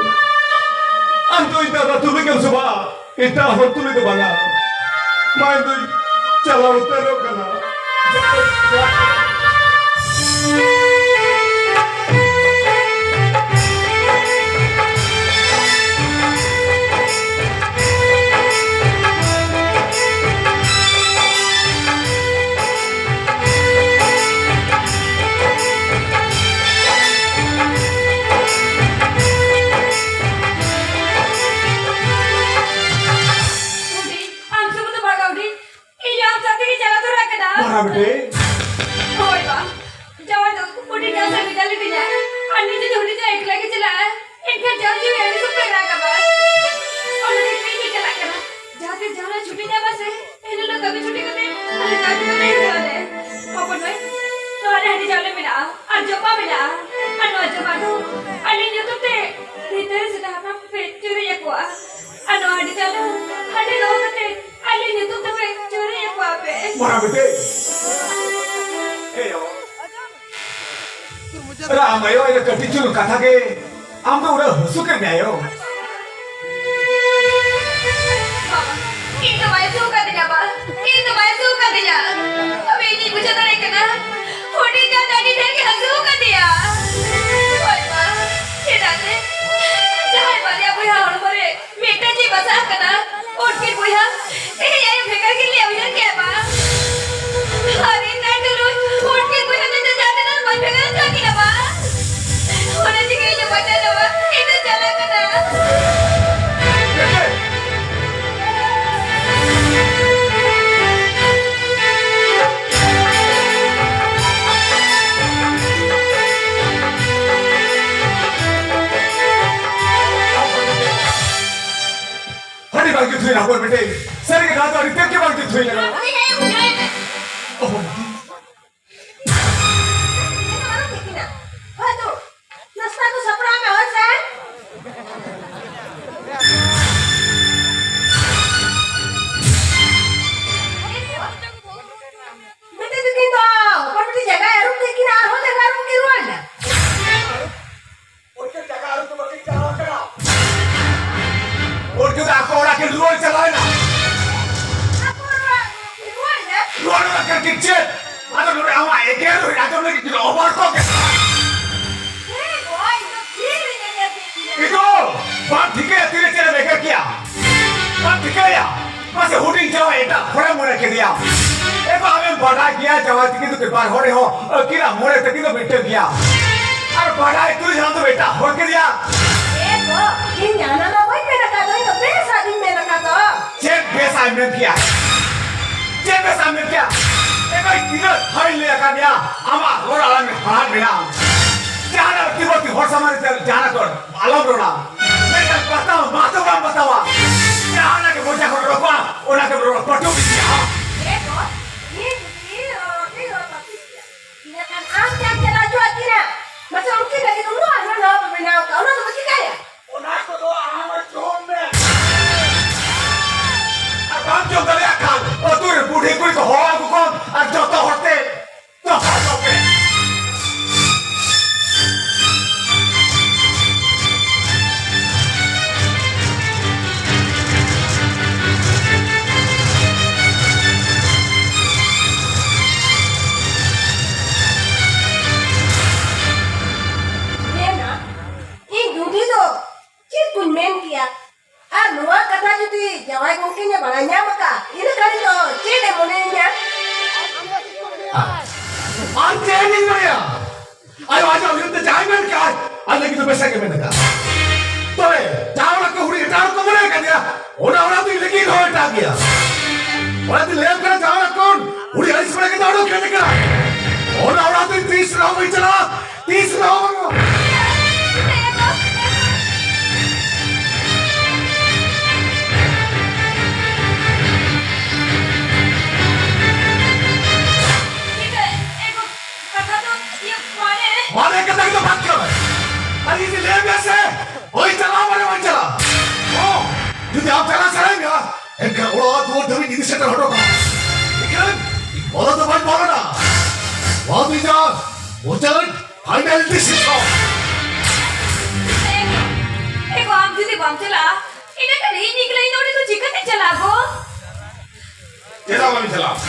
ᱟᱢ ᱫᱚ ᱤᱧ ᱫᱟᱫᱟ ᱛᱩᱞᱩᱡ ᱜᱮᱢ ᱥᱚᱵᱷᱟᱜᱼᱟ, ᱮᱴᱟᱜ ᱦᱚᱲ ᱛᱩᱞᱩᱡ ᱫᱚ ᱵᱟᱝᱟ᱾ ᱢᱟ, ᱤᱧ ᱫᱚᱧ ᱪᱟᱞᱟᱣ ᱩᱛᱟᱹᱨᱚᱜ ᱠᱟᱱᱟ᱾ ᱦᱩᱰᱤᱧ, ᱟᱢ ᱥᱩᱢᱩᱝ ᱫᱚ ᱵᱟᱝᱟ ᱦᱩᱰᱤᱧ, ᱤᱧ ᱟᱢ ᱥᱟᱶ ᱛᱮᱜᱮ ᱪᱟᱞᱟᱣ ᱛᱚᱨᱟ ᱠᱟᱱᱟ᱾ ᱢᱟᱨᱟᱝ ᱵᱤᱴᱤ᱾ ᱦᱳᱭ ᱵᱟ, ᱡᱟᱶᱟᱭ ᱫᱚ ᱦᱩᱰᱤᱧ ᱡᱟᱶᱟᱭ ᱥᱟᱶ ᱢᱮᱛᱟ ᱞᱤᱫᱤᱧᱟ, ᱟᱨ ᱱᱤᱡᱮ ᱫᱚ ᱦᱩᱰᱤᱧ ᱡᱟᱶᱟᱭ ᱮᱠᱞᱟ ᱜᱮ ᱪᱟᱞᱟᱜᱼᱟ᱾ ᱮᱱᱠᱷᱟᱱ ᱡᱟᱶᱟᱭ ᱡᱤᱣᱤ ᱟᱹᱰᱤ ᱥᱩᱠ ᱨᱮ ᱨᱟᱜᱟ ᱵᱟ᱾ ᱚᱱᱟ ᱛᱮ ᱤᱧ ᱜᱮ ᱪᱟᱞᱟᱜ ᱠᱟᱱᱟ᱾ ᱡᱟᱦᱟᱸ ᱛᱤᱥ ᱡᱟᱦᱟᱸ ᱨᱮ ᱪᱷᱩᱴᱤ ᱧᱟᱢᱟ ᱥᱮ, ᱮᱱ ᱦᱤᱞᱳᱜ ᱠᱟᱹᱢᱤ ᱪᱷᱩᱴᱤ ᱠᱟᱛᱮ ᱟᱞᱮ ᱡᱟᱶᱟᱭ ᱡᱤᱣᱤ ᱞᱮ ᱤᱫᱤᱭᱟ ᱞᱮ᱾ ᱦᱚᱯᱚᱱ ᱢᱟᱹᱭ, ᱱᱚᱣᱟ ᱨᱮ ᱦᱟᱺᱰᱤ ᱪᱟᱣᱞᱮ ᱢᱮᱱᱟᱜᱼᱟ ᱟᱨ ᱡᱚᱢᱟᱜ ᱢᱮᱱᱟᱜᱼᱟ, ᱟᱨ ᱱᱚᱣᱟ ᱡᱚᱢᱟᱜ ᱫᱚ ᱟᱹᱞᱤᱧ ᱧᱩᱛᱩᱢ ᱛᱮ ᱵᱷᱤᱛᱟᱹᱨ ᱥᱮᱫᱟᱭ ᱦᱟᱯᱲᱟᱢ ᱠᱚᱯᱮ ᱪᱩᱨᱩᱡ ᱟᱠᱚᱣᱟ᱾ ᱟᱨ ᱱᱚᱣᱟ ᱦᱟᱺᱰᱤ ᱪᱟᱣᱞᱮ ᱦᱚᱸ ᱦᱟᱺᱰᱤ ᱫᱚᱦᱚ ᱠᱟᱛᱮ ᱟᱹᱞᱤᱧ ᱧᱩᱛᱩᱢ ᱛᱮᱯᱮ ᱪᱩᱨᱩᱡ ᱟᱠᱚᱣᱟ ᱯᱮ᱾ ᱢᱟᱨᱟᱝ ᱵᱤᱴᱤ᱾ ᱮ ᱭᱳ᱾ ᱨᱟᱢ ᱟᱭᱳ, ᱤᱱᱟᱹ ᱠᱟᱹᱴᱤᱡ ᱪᱩᱞᱩᱝ ᱠᱟᱛᱷᱟ ᱜᱮ ᱟᱢ ᱫᱚ ᱩᱱᱟᱹᱜ ᱦᱟᱹᱥᱩ ᱠᱮᱫ ᱢᱮᱭᱟ ᱭᱳ᱾ ᱵᱟᱵᱟ, ᱤᱧ ᱫᱚ ᱵᱟᱭ ᱦᱟᱹᱥᱩ ᱟᱠᱟᱫᱤᱧᱟ ᱵᱟ, ᱤᱧ ᱫᱚ ᱵᱟᱭ ᱦᱟᱹᱥᱩ ᱟᱠᱟᱫᱤᱧᱟ᱾ ᱛᱚᱵᱮ ᱤᱧᱤᱧ ᱵᱩᱡᱷᱟᱹᱣ ᱫᱟᱲᱮᱭᱟᱜ ᱠᱟᱱᱟ, ᱦᱩᱰᱤᱧ ᱡᱟᱢ ᱫᱚ ᱟᱹᱰᱤ ᱰᱷᱮᱨ ᱜᱮ ᱦᱟᱹᱥᱩ ᱟᱠᱟᱫᱮᱭᱟ᱾ ᱦᱳᱭ ᱵᱟ, ᱪᱮᱫᱟᱜ ᱥᱮ ᱡᱟᱦᱟᱸᱭ ᱵᱟᱨᱭᱟ ᱵᱚᱭᱦᱟ ᱦᱚᱲᱢᱚ ᱨᱮ ᱢᱤᱫᱴᱟᱝ ᱡᱤᱣᱤ ᱵᱟᱥᱟ ᱟᱠᱟᱱᱟ, ᱩᱱᱠᱤᱱ ᱵᱚᱭᱦᱟ ᱤᱧ ᱟᱭᱳ ᱵᱷᱮᱜᱟᱨ ᱠᱤᱱ ᱞᱟᱹᱭᱟ, ᱩᱭᱦᱟᱹᱨ ᱠᱮᱫ ᱵᱟ᱾ ᱟᱨ ᱤᱧ ᱫᱚ ᱥᱟᱹᱨᱤ ᱜᱮ ᱱᱚᱣᱟ ᱫᱚ ᱟᱹᱰᱤ ᱛᱮᱫ ᱜᱮ ᱵᱟᱝ ᱡᱩᱛ ᱦᱩᱭ ᱞᱮᱱᱟ᱾ ᱦᱳᱭ, ᱦᱳᱭ, ᱦᱳᱭ᱾ ᱚᱦᱚ᱾ ᱱᱟᱥᱛᱟ ᱠᱚ ᱥᱟᱯᱲᱟᱣ ᱢᱮ, ᱦᱳᱭ ᱥᱮ? ᱢᱤᱫᱴᱮᱡ ᱫᱚ ᱠᱤᱱ ᱫᱚ, ᱚᱠᱚᱭ ᱢᱤᱫᱴᱮᱡ ᱡᱟᱭᱜᱟᱭ ᱟᱹᱨᱩᱵ ᱠᱮᱫ ᱠᱤᱱᱟ, ᱟᱨᱦᱚᱸ ᱡᱟᱭᱜᱟ ᱟᱹᱨᱩᱵ ᱠᱤᱱ ᱨᱩᱣᱟᱹᱲ ᱮᱱᱟ᱾ ᱩᱱᱠᱤᱱ ᱡᱟᱭᱜᱟ ᱟᱹᱨᱩᱵ ᱫᱚ ᱵᱟᱹᱠᱤᱱ ᱪᱟᱞᱟᱣ ᱠᱟᱱᱟ᱾ ᱩᱱᱠᱤᱱ ᱫᱚ ᱟᱠᱚ ᱚᱲᱟᱜ ᱠᱤᱱ ᱨᱩᱣᱟᱹᱲ ᱪᱟᱞᱟᱣ ᱮᱱᱟ᱾ ᱟᱠᱚ ᱚᱲᱟᱜ ᱨᱩᱣᱟᱹᱲ ᱮᱱᱟ? ᱨᱩᱣᱟᱹᱲ ᱚᱲᱟᱜ ᱠᱤᱱ ᱪᱮᱫ? ᱟᱫᱚ ᱱᱚᱰᱮ ᱟᱢᱟᱜ ᱮᱜᱮᱨ ᱦᱩᱭ ᱟᱸᱡᱚᱢ ᱞᱟᱹᱜᱤᱫ ᱠᱤᱱ ᱚᱵᱚᱨ ᱠᱚ ᱜᱮ᱾ ᱦᱮᱸ ᱜᱚ, ᱤᱧ ᱫᱚ ᱛᱷᱤᱨ ᱨᱤᱧ ᱮᱜᱮᱨ ᱠᱮᱫ ᱠᱤᱱᱟ᱾ ᱤᱫᱩ, ᱵᱟᱢ ᱴᱷᱤᱠᱟᱹᱭᱟ ᱛᱤᱨᱮ ᱪᱮᱫ ᱮᱢ ᱮᱜᱮᱨ ᱠᱮᱭᱟ? ᱵᱟᱢ ᱴᱷᱤᱠᱟᱹᱭᱟ? ᱢᱟᱥᱮ ᱦᱩᱰᱤᱧ ᱡᱟᱶᱟᱭ ᱮᱴᱟᱜ ᱦᱚᱲᱮᱢ ᱢᱚᱱᱮ ᱠᱮᱫᱮᱭᱟ᱾ ᱮ ᱵᱟ, ᱟᱢᱮᱢ ᱵᱟᱰᱟᱭ ᱜᱮᱭᱟ ᱡᱟᱶᱟᱭ ᱛᱟᱹᱠᱤᱱ ᱫᱚ ᱵᱟᱨ ᱦᱚᱲ ᱨᱮᱦᱚᱸ ᱟᱹᱠᱤᱱᱟᱜ ᱢᱚᱱᱮ ᱛᱟᱹᱠᱤᱱ ᱫᱚ ᱢᱤᱫᱴᱟᱹᱝ ᱜᱮᱭᱟ᱾ ᱟᱨ ᱵᱟᱰᱟᱭ ᱛᱩᱞᱩᱡ ᱦᱚᱸ ᱟᱢ ᱫᱚᱢ ᱮᱴᱟᱜ ᱦᱚᱲ ᱠᱮᱫᱮᱭᱟ᱾ ᱮ ᱜᱚ, ᱤᱧ ᱡᱟᱦᱟᱱᱟᱜ ᱫᱚ ᱵᱟᱹᱧ ᱢᱮᱱ ᱟᱠᱟᱫ ᱫᱚ, ᱤᱧ ᱫᱚ ᱵᱮᱥᱟᱜ ᱜᱤᱧ ᱢᱮᱱ ᱟᱠᱟᱫ ᱫᱚ᱾ ᱪᱮᱫ ᱵᱮᱥᱟᱜ ᱮᱢ ᱢᱮᱱ ᱠᱮᱭᱟ? ᱪᱮᱫ ᱵᱮᱥᱟᱜ ᱮᱢ ᱢᱮᱱ ᱠᱮᱭᱟ? ᱮ ᱵᱷᱟᱭ, ᱛᱤᱱᱟᱹᱜ ᱫᱷᱟᱣ ᱤᱧ ᱞᱟᱹᱭ ᱟᱠᱟᱫ ᱢᱮᱭᱟ, ᱟᱢᱟᱜ ᱨᱚᱲ ᱟᱲᱟᱝ ᱨᱮ ᱦᱟᱲᱦᱟᱫ ᱢᱮᱱᱟᱜᱼᱟ᱾ ᱡᱟᱦᱟᱱᱟᱜ ᱨᱩᱛᱤ ᱵᱟᱹᱛᱤ ᱦᱚᱲ ᱥᱟᱢᱟᱝ ᱨᱮ ᱡᱟᱦᱟᱱᱟᱜ ᱠᱚ ᱟᱞᱚᱢ ᱨᱚᱲᱟ᱾ ᱢᱮᱱᱠᱷᱟᱱ ᱵᱟᱛᱟᱣ ᱢᱟ ᱫᱚ ᱵᱟᱢ ᱵᱟᱛᱟᱣᱟ᱾ ᱡᱟᱦᱟᱸ ᱚᱱᱟ ᱜᱮ ᱢᱚᱪᱟ ᱠᱷᱚᱱ ᱚᱰᱚᱠᱚᱜᱼᱟ, ᱚᱱᱟ ᱜᱮᱢ ᱨᱚᱲ ᱯᱟᱹᱴᱩ ᱤᱫᱤᱭᱟ᱾ ᱮ ᱜᱚ, ᱤᱧ ᱡᱩᱫᱤ ᱨᱚᱲ ᱨᱚᱲ ᱛᱮᱧ ᱨᱚᱲ ᱯᱟᱹᱴᱩ ᱤᱫᱤᱭᱟ, ᱤᱱᱟᱹ ᱠᱷᱟᱱ ᱟᱢ ᱪᱮᱫ ᱮᱢ ᱪᱟᱞᱟᱣ ᱦᱚᱪᱚᱣᱟᱜ ᱠᱤᱱᱟ? ᱢᱟᱥᱮ ᱩᱱᱠᱤᱱ ᱞᱟᱹᱜᱤᱫ ᱩᱱᱟᱹᱜ ᱦᱟᱱᱟ ᱱᱟᱣᱟ ᱯᱮ ᱵᱮᱱᱟᱣ ᱠᱟᱜᱼᱟ, ᱚᱱᱟ ᱫᱚ ᱪᱤᱠᱟᱹᱭᱟ? ᱚᱱᱟ ᱠᱚᱫᱚ ᱟᱢ ᱡᱚᱢ ᱢᱮ᱾ ᱟᱨ ᱵᱟᱢ ᱡᱚᱢ ᱫᱟᱲᱮᱭᱟᱜ ᱠᱷᱟᱱ ᱟᱹᱛᱩ ᱨᱮ ᱵᱩᱰᱷᱤ ᱠᱩᱲᱤ ᱠᱚ ᱦᱚᱦᱚ ᱟᱹᱜᱩ ᱠᱚᱢ ᱟᱨ ᱡᱚᱛᱚ ᱦᱚᱲ ᱛᱮ ᱤᱧ ᱫᱩᱫᱤ ᱫᱚ ᱪᱮᱫ ᱠᱚᱧ ᱢᱮᱱ ᱠᱮᱭᱟ? ᱟᱨ ᱱᱚᱣᱟ ᱠᱟᱛᱷᱟ ᱡᱩᱫᱤ ᱡᱟᱶᱟᱭ ᱜᱚᱢᱠᱮ ᱧᱮ ᱵᱟᱲᱟᱭ ᱧᱟᱢ ᱟᱠᱟᱫ, ᱤᱱᱟᱹ ᱠᱷᱟᱱ ᱫᱚ ᱪᱮᱫ ᱮ ᱢᱚᱱᱮᱭᱤᱧᱟ? ᱟᱨ ᱪᱮᱫ ᱤᱧ ᱢᱮᱱᱟ? ᱟᱭᱳ, ᱟᱡᱟᱜ ᱩᱭᱦᱟᱹᱨ ᱛᱮ ᱡᱟᱦᱟᱸᱭ ᱢᱮᱱ ᱠᱮᱜᱼᱟᱭ, ᱟᱡ ᱞᱟᱹᱜᱤᱫ ᱫᱚ ᱵᱮᱥᱟᱜ ᱜᱮ ᱢᱮᱱ ᱟᱠᱟᱫ᱾ ᱛᱚᱵᱮ ᱡᱟᱦᱟᱸ ᱚᱲᱟᱜ ᱠᱚ ᱦᱩᱲᱩ ᱮᱴᱟᱜ ᱦᱚᱲ ᱠᱚ ᱢᱚᱱᱮ ᱟᱠᱟᱫᱮᱭᱟ, ᱚᱱᱟ ᱚᱲᱟᱜ ᱫᱚ ᱤᱧ ᱞᱟᱹᱜᱤᱫ ᱦᱚᱸ ᱮᱴᱟᱜ ᱜᱮᱭᱟ᱾ ᱚᱱᱟᱛᱮ ᱞᱟᱹᱭᱟᱢ ᱠᱟᱱᱟ, ᱡᱟᱦᱟᱸ ᱚᱲᱟᱜ ᱠᱷᱚᱱ ᱦᱩᱲᱩ ᱟᱹᱲᱤᱥ ᱵᱟᱲᱟ ᱠᱟᱛᱮ ᱚᱰᱚᱠ ᱦᱮᱡ ᱟᱠᱟᱱᱟ, ᱚᱱᱟ ᱚᱲᱟᱜ ᱫᱚ ᱤᱧ ᱛᱤᱥ ᱨᱮᱦᱚᱸ ᱵᱟᱹᱧ ᱪᱟᱞᱟᱜᱼᱟ᱾ ᱛᱤᱥ ᱨᱮᱦᱚᱸ ᱵᱟᱝ᱾ ᱱᱚᱣᱟ ᱫᱩᱣᱟᱹᱨ ᱫᱷᱟᱹᱵᱤᱡ ᱤᱫᱤ ᱥᱮᱴᱮᱨ ᱦᱚᱴᱚ ᱠᱟᱜ᱾ ᱤᱠᱷᱟᱹᱱ ᱤᱧ ᱵᱚᱞᱚ ᱫᱚ ᱵᱟᱹᱧ ᱵᱚᱞᱚᱱᱟ᱾ ᱱᱚᱣᱟ ᱫᱚ ᱤᱧᱟᱹᱜ ᱢᱩᱪᱟᱹᱫ final decision᱾ ᱮ ᱜᱚ, ᱮ ᱜᱚ, ᱟᱢ ᱡᱩᱫᱤ ᱵᱟᱢ ᱪᱟᱞᱟᱜᱼᱟ, ᱤᱱᱟᱹ ᱠᱷᱟᱱ ᱤᱧ ᱮᱠᱞᱟ ᱤᱧ ᱱᱚᱰᱮ ᱫᱚ ᱪᱤᱠᱟᱹᱛᱮᱧ ᱪᱟᱞᱟᱜᱼᱟ ᱜᱚ? ᱪᱮᱫᱟᱜ ᱵᱟᱢ ᱪᱟᱞᱟᱜᱼᱟ?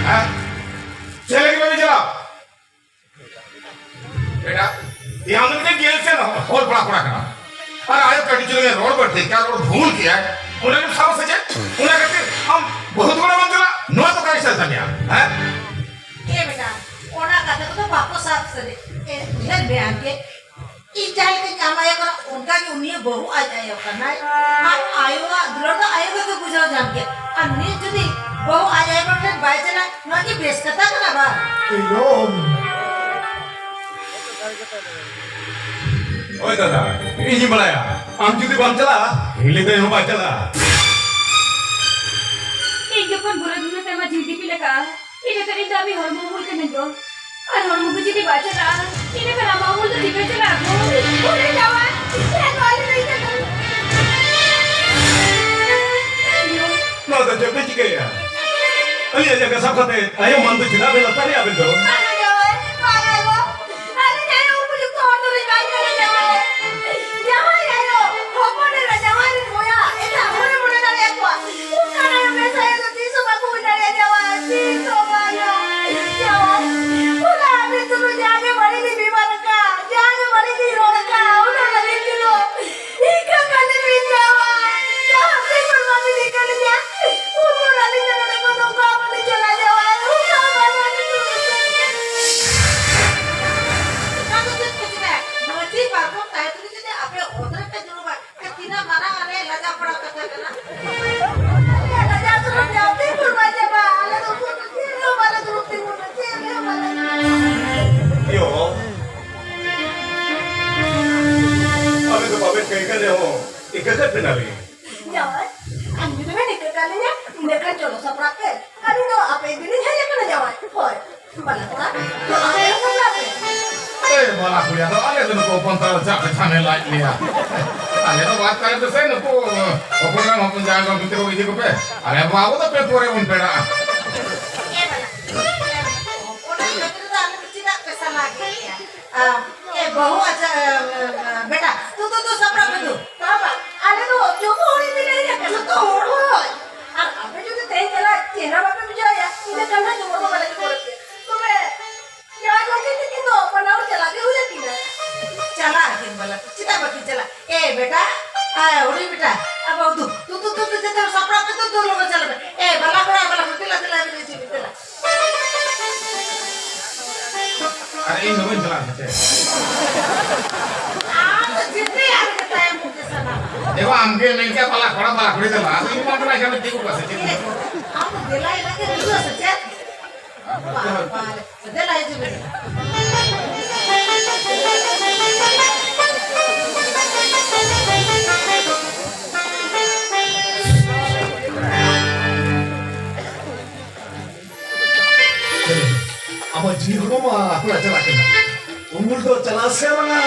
ᱦᱮᱸ? ᱪᱮᱫ ᱞᱟᱹᱜᱤᱫ ᱵᱟᱢ ᱪᱟᱞᱟᱜᱼᱟ? ᱵᱮᱴᱟ, ᱮ ᱟᱢ ᱫᱚ ᱢᱤᱫᱴᱮᱱ ᱜᱮᱞ ᱥᱮᱱ ᱦᱚᱲ ᱯᱟᱲᱟ ᱠᱚᱲᱟ ᱠᱟᱱᱟ᱾ ᱟᱨ ᱟᱭᱳ ᱠᱟᱹᱴᱤᱡ ᱪᱩᱞᱩᱝ ᱮ ᱨᱚᱲ ᱵᱟᱹᱲᱛᱤ ᱠᱮᱫ, ᱨᱚᱲ ᱵᱷᱩᱞ ᱠᱮᱫᱟᱭ᱾ ᱚᱱᱟ ᱜᱮᱢ ᱥᱟᱵ ᱥᱮ ᱪᱮᱫ? ᱚᱱᱟ ᱠᱷᱟᱹᱛᱤᱨ ᱟᱢ ᱵᱟᱹᱦᱩ ᱛᱟᱠᱚ ᱚᱲᱟᱜ ᱵᱟᱢ ᱪᱟᱞᱟᱜ? ᱱᱚᱣᱟ ᱫᱚ ᱚᱠᱟᱨᱮ ᱥᱟᱹᱨᱤ ᱛᱟᱢ ᱭᱟ? ᱦᱮᱸ? ᱮ ᱵᱮᱴᱟ, ᱚᱱᱟ ᱠᱟᱛᱷᱟ ᱠᱚᱫᱚ ᱵᱟᱠᱚ ᱥᱟᱵ ᱥᱟᱹᱨᱤ᱾ ᱮ, ᱩᱭᱦᱟᱹᱨ ᱢᱮ ᱟᱢ ᱜᱮ᱾ ᱤᱧ ᱡᱟᱦᱟᱸ ᱞᱮᱠᱟᱧ ᱡᱟᱶᱟᱭ ᱟᱠᱟᱱᱟ, ᱚᱱᱠᱟ ᱜᱮ ᱩᱱᱤ ᱵᱟᱹᱦᱩ ᱟᱡ ᱟᱭᱳ ᱠᱟᱱᱟᱭ᱾ ᱟᱨ ᱟᱭᱳᱣᱟᱜ ᱫᱩᱞᱟᱹᱲ ᱫᱚ ᱟᱭᱳ ᱜᱮᱠᱚ ᱵᱩᱡᱷᱟᱹᱣ ᱧᱟᱢ ᱠᱮᱫ᱾ ᱟᱨ ᱱᱤᱛ ᱡᱩᱫᱤ ᱵᱟᱹᱦᱩ ᱟᱡ ᱟᱭᱳ ᱴᱷᱮᱱ ᱵᱟᱭ ᱪᱟᱞᱟᱜ, ᱱᱚᱣᱟ ᱠᱤ ᱵᱮᱥ ᱠᱟᱛᱷᱟ ᱠᱟᱱᱟ ᱵᱟᱝ? ᱮᱭᱳ᱾ ᱳᱭ ᱫᱟᱫᱟ, ᱤᱧᱤᱧ ᱵᱟᱲᱟᱭᱟ, ᱟᱢ ᱡᱩᱫᱤ ᱵᱟᱢ ᱪᱟᱞᱟᱜᱼᱟ, ᱦᱤᱞᱤ ᱫᱟᱹᱭ ᱦᱚᱸ ᱵᱟᱭ ᱪᱟᱞᱟᱜᱼᱟ᱾ ᱤᱧ ᱡᱚᱠᱷᱚᱱ ᱵᱩᱨᱟᱹ ᱫᱩᱞᱟᱹᱲ ᱛᱮ ᱟᱢᱟᱜ ᱡᱤᱣᱤ ᱫᱤᱯᱤᱞ ᱟᱠᱟᱫᱼᱟ, ᱤᱱᱟᱹ ᱠᱷᱟᱱ ᱤᱧ ᱫᱚ ᱟᱢᱤᱡ ᱦᱚᱲᱢᱚ ᱩᱢᱩᱞ ᱠᱟᱹᱱᱟᱹᱧ ᱫᱚ᱾ ᱟᱨ ᱦᱚᱲᱢᱚ ᱜᱮ ᱡᱩᱫᱤ ᱵᱟᱭ ᱪᱟᱞᱟᱜᱼᱟ, ᱤᱱᱟᱹ ᱠᱷᱟᱱ ᱟᱢᱟᱜ ᱩᱢᱩᱞ ᱫᱚ ᱪᱤᱠᱟᱹ ᱪᱟᱞᱟᱜᱼᱟ ᱜᱳ? ᱚᱨᱮ ᱡᱟᱶᱟᱭ, ᱮ ᱱᱚᱣᱟ ᱞᱟᱹᱭ ᱠᱟᱛᱮ᱾ ᱱᱚᱣᱟ ᱫᱚ ᱪᱮᱫ ᱯᱮ ᱪᱤᱠᱟᱹᱭᱮᱫᱼᱟ? ᱟᱹᱞᱤᱧᱟᱜ ᱡᱟᱸᱜᱟ ᱥᱟᱵ ᱠᱟᱛᱮ ᱟᱭᱳ ᱢᱟᱹᱱ ᱫᱚ ᱪᱮᱫᱟᱜ ᱵᱮᱱ ᱞᱟᱛᱟᱨᱮᱜᱼᱟ ᱟᱵᱮᱱ ᱫᱚ? ᱵᱟᱝᱟ ᱡᱟᱶᱟᱭ, ᱵᱟᱝᱟ ᱜᱳ᱾ ᱟᱹᱞᱤᱧ ᱟᱭᱳ ᱩᱯᱚᱡᱩᱠᱛᱚ ᱦᱚᱲ ᱫᱚᱞᱤᱧ ᱵᱟᱝ ᱠᱟᱱᱟ ᱡᱟᱶᱟᱭ᱾ ᱡᱟᱶᱟᱭ ᱟᱭᱳ, ᱦᱚᱯᱚᱱ ᱮᱨᱟ ᱡᱟᱶᱟᱭ ᱨᱮᱱ ᱵᱚᱭᱦᱟ ᱮᱴᱟᱜ ᱦᱚᱲᱮ ᱢᱚᱱᱮ ᱫᱟᱲᱮᱭᱟᱠᱚᱣᱟ᱾ ᱚᱱᱠᱟᱱ ᱟᱭᱳ ᱵᱮᱥ ᱟᱭᱳ ᱫᱚ ᱛᱤᱥ ᱦᱚᱸ ᱵᱟᱠᱚ ᱦᱩᱭ ᱫᱟᱲᱮᱭᱟᱜᱼᱟ ᱡᱟᱶᱟᱭ, ᱛᱤᱥ ᱦᱚᱸ ᱵᱟᱝᱟ᱾ ᱡᱟᱶᱟᱭ, ᱚᱱᱟ ᱟᱹᱵᱤᱱ ᱥᱩᱫᱷᱩ ᱡᱟᱦᱟᱸ ᱜᱮ ᱵᱟᱹᱲᱤᱡ ᱞᱤᱧ ᱵᱮᱵᱷᱟᱨ ᱟᱠᱟᱫ, ᱡᱟᱦᱟᱸ ᱜᱮ ᱵᱟᱹᱲᱤᱡ ᱞᱤᱧ ᱨᱚᱲ ᱟᱠᱟᱫ, ᱚᱱᱟ ᱞᱟᱹᱜᱤᱫ ᱛᱮᱫᱚ ᱤᱱᱠᱟᱹ ᱠᱟᱹᱞᱤ ᱵᱤᱱ ᱡᱟᱶᱟᱭ᱾ ᱡᱟᱦᱟᱸ ᱛᱤᱥ ᱦᱚᱸ ᱵᱟᱹᱵᱤᱱ ᱤᱠᱟᱹ ᱞᱤᱧᱟ᱾ ᱩᱱ ᱵᱷᱳᱨ ᱟᱹᱞᱤᱧ ᱫᱚ ᱱᱚᱰᱮ ᱠᱷᱚᱱ ᱫᱚ ᱚᱠᱟ ᱦᱚᱸ ᱵᱟᱹᱞᱤᱧ ᱪᱟᱞᱟᱜᱼᱟ ᱡᱟᱶᱟᱭ᱾ ᱚᱠᱟ ᱦᱚᱸ ᱵᱟᱝ ᱟᱹᱞᱤᱧ ᱫᱚ᱾ ᱚᱱᱟ ᱫᱚ ᱪᱮᱫ ᱯᱮ ᱪᱤᱠᱟᱹᱭᱟ? ᱢᱟᱹᱡᱷᱤ ᱯᱟᱨᱠᱚᱢ ᱛᱟᱦᱮᱸ ᱛᱩᱞᱩᱡ ᱡᱩᱫᱤ ᱟᱯᱮ ᱚᱛ ᱨᱮᱯᱮ ᱫᱩᱲᱩᱵᱟ, ᱛᱤᱱᱟᱹᱜ ᱢᱟᱨᱟᱝ ᱟᱞᱮ ᱞᱟᱡᱟᱣ ᱯᱟᱲᱟᱣ ᱠᱟᱛᱷᱟ ᱠᱟᱱᱟ᱾ ᱟᱞᱮ ᱞᱟᱡᱟᱣ ᱥᱚᱨᱚᱢ ᱛᱮ ᱟᱯᱮ ᱵᱷᱩᱞ ᱵᱟᱭ ᱪᱟᱵᱟ᱾ ᱟᱞᱮ ᱫᱚ ᱩᱠᱩᱨ ᱪᱮᱫ ᱨᱮᱦᱚᱸ ᱵᱟᱞᱮ ᱫᱩᱲᱩᱵ ᱛᱤᱸᱜᱩᱱᱟ, ᱪᱮᱫ ᱨᱮᱦᱚᱸ ᱵᱟᱞᱮ ᱫᱩᱲᱩᱵ᱾ ᱭᱳ, ᱟᱵᱮᱱ ᱫᱚ ᱵᱟᱵᱮᱱ ᱠᱟᱹᱭ ᱠᱟᱱ ᱨᱮᱦᱚᱸ, ᱤᱠᱟᱹ ᱠᱟᱜ ᱵᱮᱱᱟᱞᱤᱧ᱾ ᱡᱟᱶᱟᱭ, ᱟᱢ ᱡᱩᱫᱤ ᱵᱮᱱ ᱤᱠᱟᱹ ᱠᱟᱹᱞᱤᱧᱟ, ᱤᱱᱟᱹ ᱠᱷᱟᱱ ᱪᱚᱞᱚ ᱥᱟᱯᱲᱟᱜ ᱯᱮ᱾ ᱟᱹᱞᱤᱧ ᱫᱚ ᱟᱯᱮ ᱤᱫᱤ ᱞᱤᱧ ᱦᱮᱡ ᱟᱠᱟᱱᱟ ᱡᱟᱶᱟᱭ᱾ ᱦᱳᱭ᱾ ᱵᱟᱞᱟ ᱠᱚᱲᱟ, ᱟᱯᱮ ᱦᱚᱸ ᱥᱟᱯᱲᱟᱜ ᱯᱮ᱾ ᱮ ᱵᱟᱞᱟ ᱠᱩᱲᱤᱭᱟ ᱫᱚ ᱟᱞᱮ ᱫᱚ ᱱᱩᱠᱩ ᱦᱚᱯᱚᱱ ᱛᱟᱞᱮ ᱪᱟᱯ ᱯᱮ ᱡᱷᱟᱢᱮᱞᱟᱭᱮᱫ ᱞᱮᱭᱟ᱾ ᱟᱞᱮ ᱫᱚ ᱵᱟᱫ ᱠᱟᱞᱮ ᱯᱮᱥᱮ ᱱᱩᱠᱩ ᱦᱚᱯᱚᱱ ᱮᱨᱟ ᱦᱚᱯᱚᱱ ᱡᱟᱶᱟᱭ ᱜᱚᱝᱠᱮ ᱛᱟᱠᱚ ᱤᱫᱤ ᱠᱚᱯᱮ᱾ ᱟᱞᱮ ᱵᱟᱹᱵᱩ ᱫᱚ ᱯᱮ ᱯᱚᱨᱮ ᱵᱚᱱ ᱯᱮᱲᱟᱜᱼᱟ᱾ ᱮ ᱵᱟᱞᱟ, ᱦᱚᱯᱚᱱ ᱮᱨᱟ ᱜᱤᱫᱽᱨᱟᱹ ᱫᱚ ᱟᱞᱮ ᱫᱚ ᱪᱮᱫᱟᱜ ᱯᱮ ᱥᱟᱞᱟ ᱠᱮᱫ ᱞᱮᱭᱟ? ᱟ, ᱮ ᱵᱟᱹᱦᱩ, ᱟᱪᱪᱷᱟ, ᱮ, ᱮ, ᱵᱮᱴᱟ, ᱛᱩ, ᱛᱩ, ᱛᱩ, ᱥᱟᱯᱲᱟᱣ ᱯᱮ ᱛᱩ᱾ ᱵᱟᱵᱟ, ᱟᱞᱮ ᱫᱚ ᱡᱚᱛᱚ ᱦᱚᱲ ᱤᱫᱤ ᱞᱮ ᱦᱮᱡ ᱟᱠᱟᱱᱟ᱾ ᱡᱚᱛᱚ ᱦᱚᱲ, ᱦᱳᱭ᱾ ᱟᱨ ᱟᱯᱮ ᱡᱩᱫᱤ ᱛᱮᱦᱮᱧ ᱪᱟᱞᱟᱜ ᱪᱮᱦᱨᱟ ᱵᱟᱯᱮ ᱵᱩᱡᱷᱟᱹᱣ ᱮᱭᱟ, ᱤᱱᱟᱹ ᱠᱷᱟᱱ ᱫᱚ ᱡᱮᱢᱚᱱ ᱵᱟᱞᱮ ᱡᱚᱢ ᱯᱮᱭᱟ᱾ ᱛᱚᱵᱮ ᱡᱟᱶᱟᱭ ᱜᱚᱝᱠᱮ ᱛᱟᱹᱠᱤᱱ ᱫᱚ ᱵᱟᱱᱟ ᱦᱚᱲ ᱪᱟᱞᱟᱜ ᱜᱮ ᱦᱩᱭ ᱟᱹᱠᱤᱱᱟ᱾ ᱪᱟᱞᱟᱜ ᱟᱹᱠᱤᱱ ᱵᱟᱞᱟ, ᱪᱮᱫᱟᱜ ᱵᱟᱹᱠᱤᱱ ᱪᱟᱞᱟᱜ? ᱮ ᱵᱮᱴᱟ, ᱟᱭ ᱦᱩᱰᱤᱧ ᱵᱮᱴᱟ, ᱟᱵᱚ ᱫᱩ, ᱫᱩ, ᱫᱩ, ᱫᱩ, ᱫᱩ, ᱡᱚᱛᱚ ᱦᱚᱲ ᱥᱟᱯᱲᱟᱣ ᱯᱮ ᱛᱚ, ᱫᱩ ᱞᱚᱜᱚᱱ ᱪᱟᱞᱟᱜ ᱯᱮ᱾ ᱮ ᱵᱟᱞᱟ ᱠᱚᱲᱟ, ᱵᱟᱞᱟ ᱠᱩᱲᱤ, ᱫᱮᱞᱟ, ᱫᱮᱞᱟ, ᱫᱮᱞᱟ, ᱦᱤᱡᱩᱜ ᱢᱮ, ᱫᱮᱞᱟ᱾ ᱟᱨ ᱤᱧ ᱫᱚ ᱵᱟᱹᱧ ᱪᱟᱞᱟᱜᱼᱟ, ᱥᱮ ᱪᱮᱫ? ᱟᱢ ᱫᱚ ᱡᱤᱛᱟᱹ ᱟᱨ ᱢᱮᱛᱟᱭᱟ, ᱢᱩᱠᱮᱥ ᱥᱟᱱᱟ᱾ ᱮ ᱵᱟ, ᱟᱢ ᱜᱮ ᱢᱮᱱ ᱠᱮᱫ ᱵᱟᱞᱟ ᱠᱚᱲᱟ, ᱵᱟᱞᱟ ᱠᱩᱲᱤ, ᱫᱮᱞᱟ᱾ ᱟᱫᱚ ᱤᱧ ᱢᱟ ᱛᱟᱞᱟ ᱮᱠᱷᱟᱱ ᱴᱷᱤᱠ ᱠᱚᱜᱼᱟ, ᱥᱮ ᱪᱮᱫ? ᱟᱢ ᱫᱚ ᱫᱮᱞᱟ ᱮᱱᱟᱝ ᱜᱮ ᱦᱤᱡᱩᱜᱼᱟ, ᱥᱮ ᱪᱮᱫ? ᱵᱟᱵᱟ ᱨᱮ᱾ ᱫᱮᱞᱟ ᱦᱤᱡᱩᱜ ᱢᱮ᱾ ᱟᱵᱚ ᱡᱤᱣᱤ ᱦᱚᱲᱢᱚ ᱢᱟ ᱟᱠᱚ ᱪᱟᱞᱟᱜ ᱠᱟᱱᱟ᱾ ᱩᱢᱩᱞ ᱫᱚ ᱪᱟᱞᱟᱜ ᱥᱮ ᱵᱟᱝᱟ?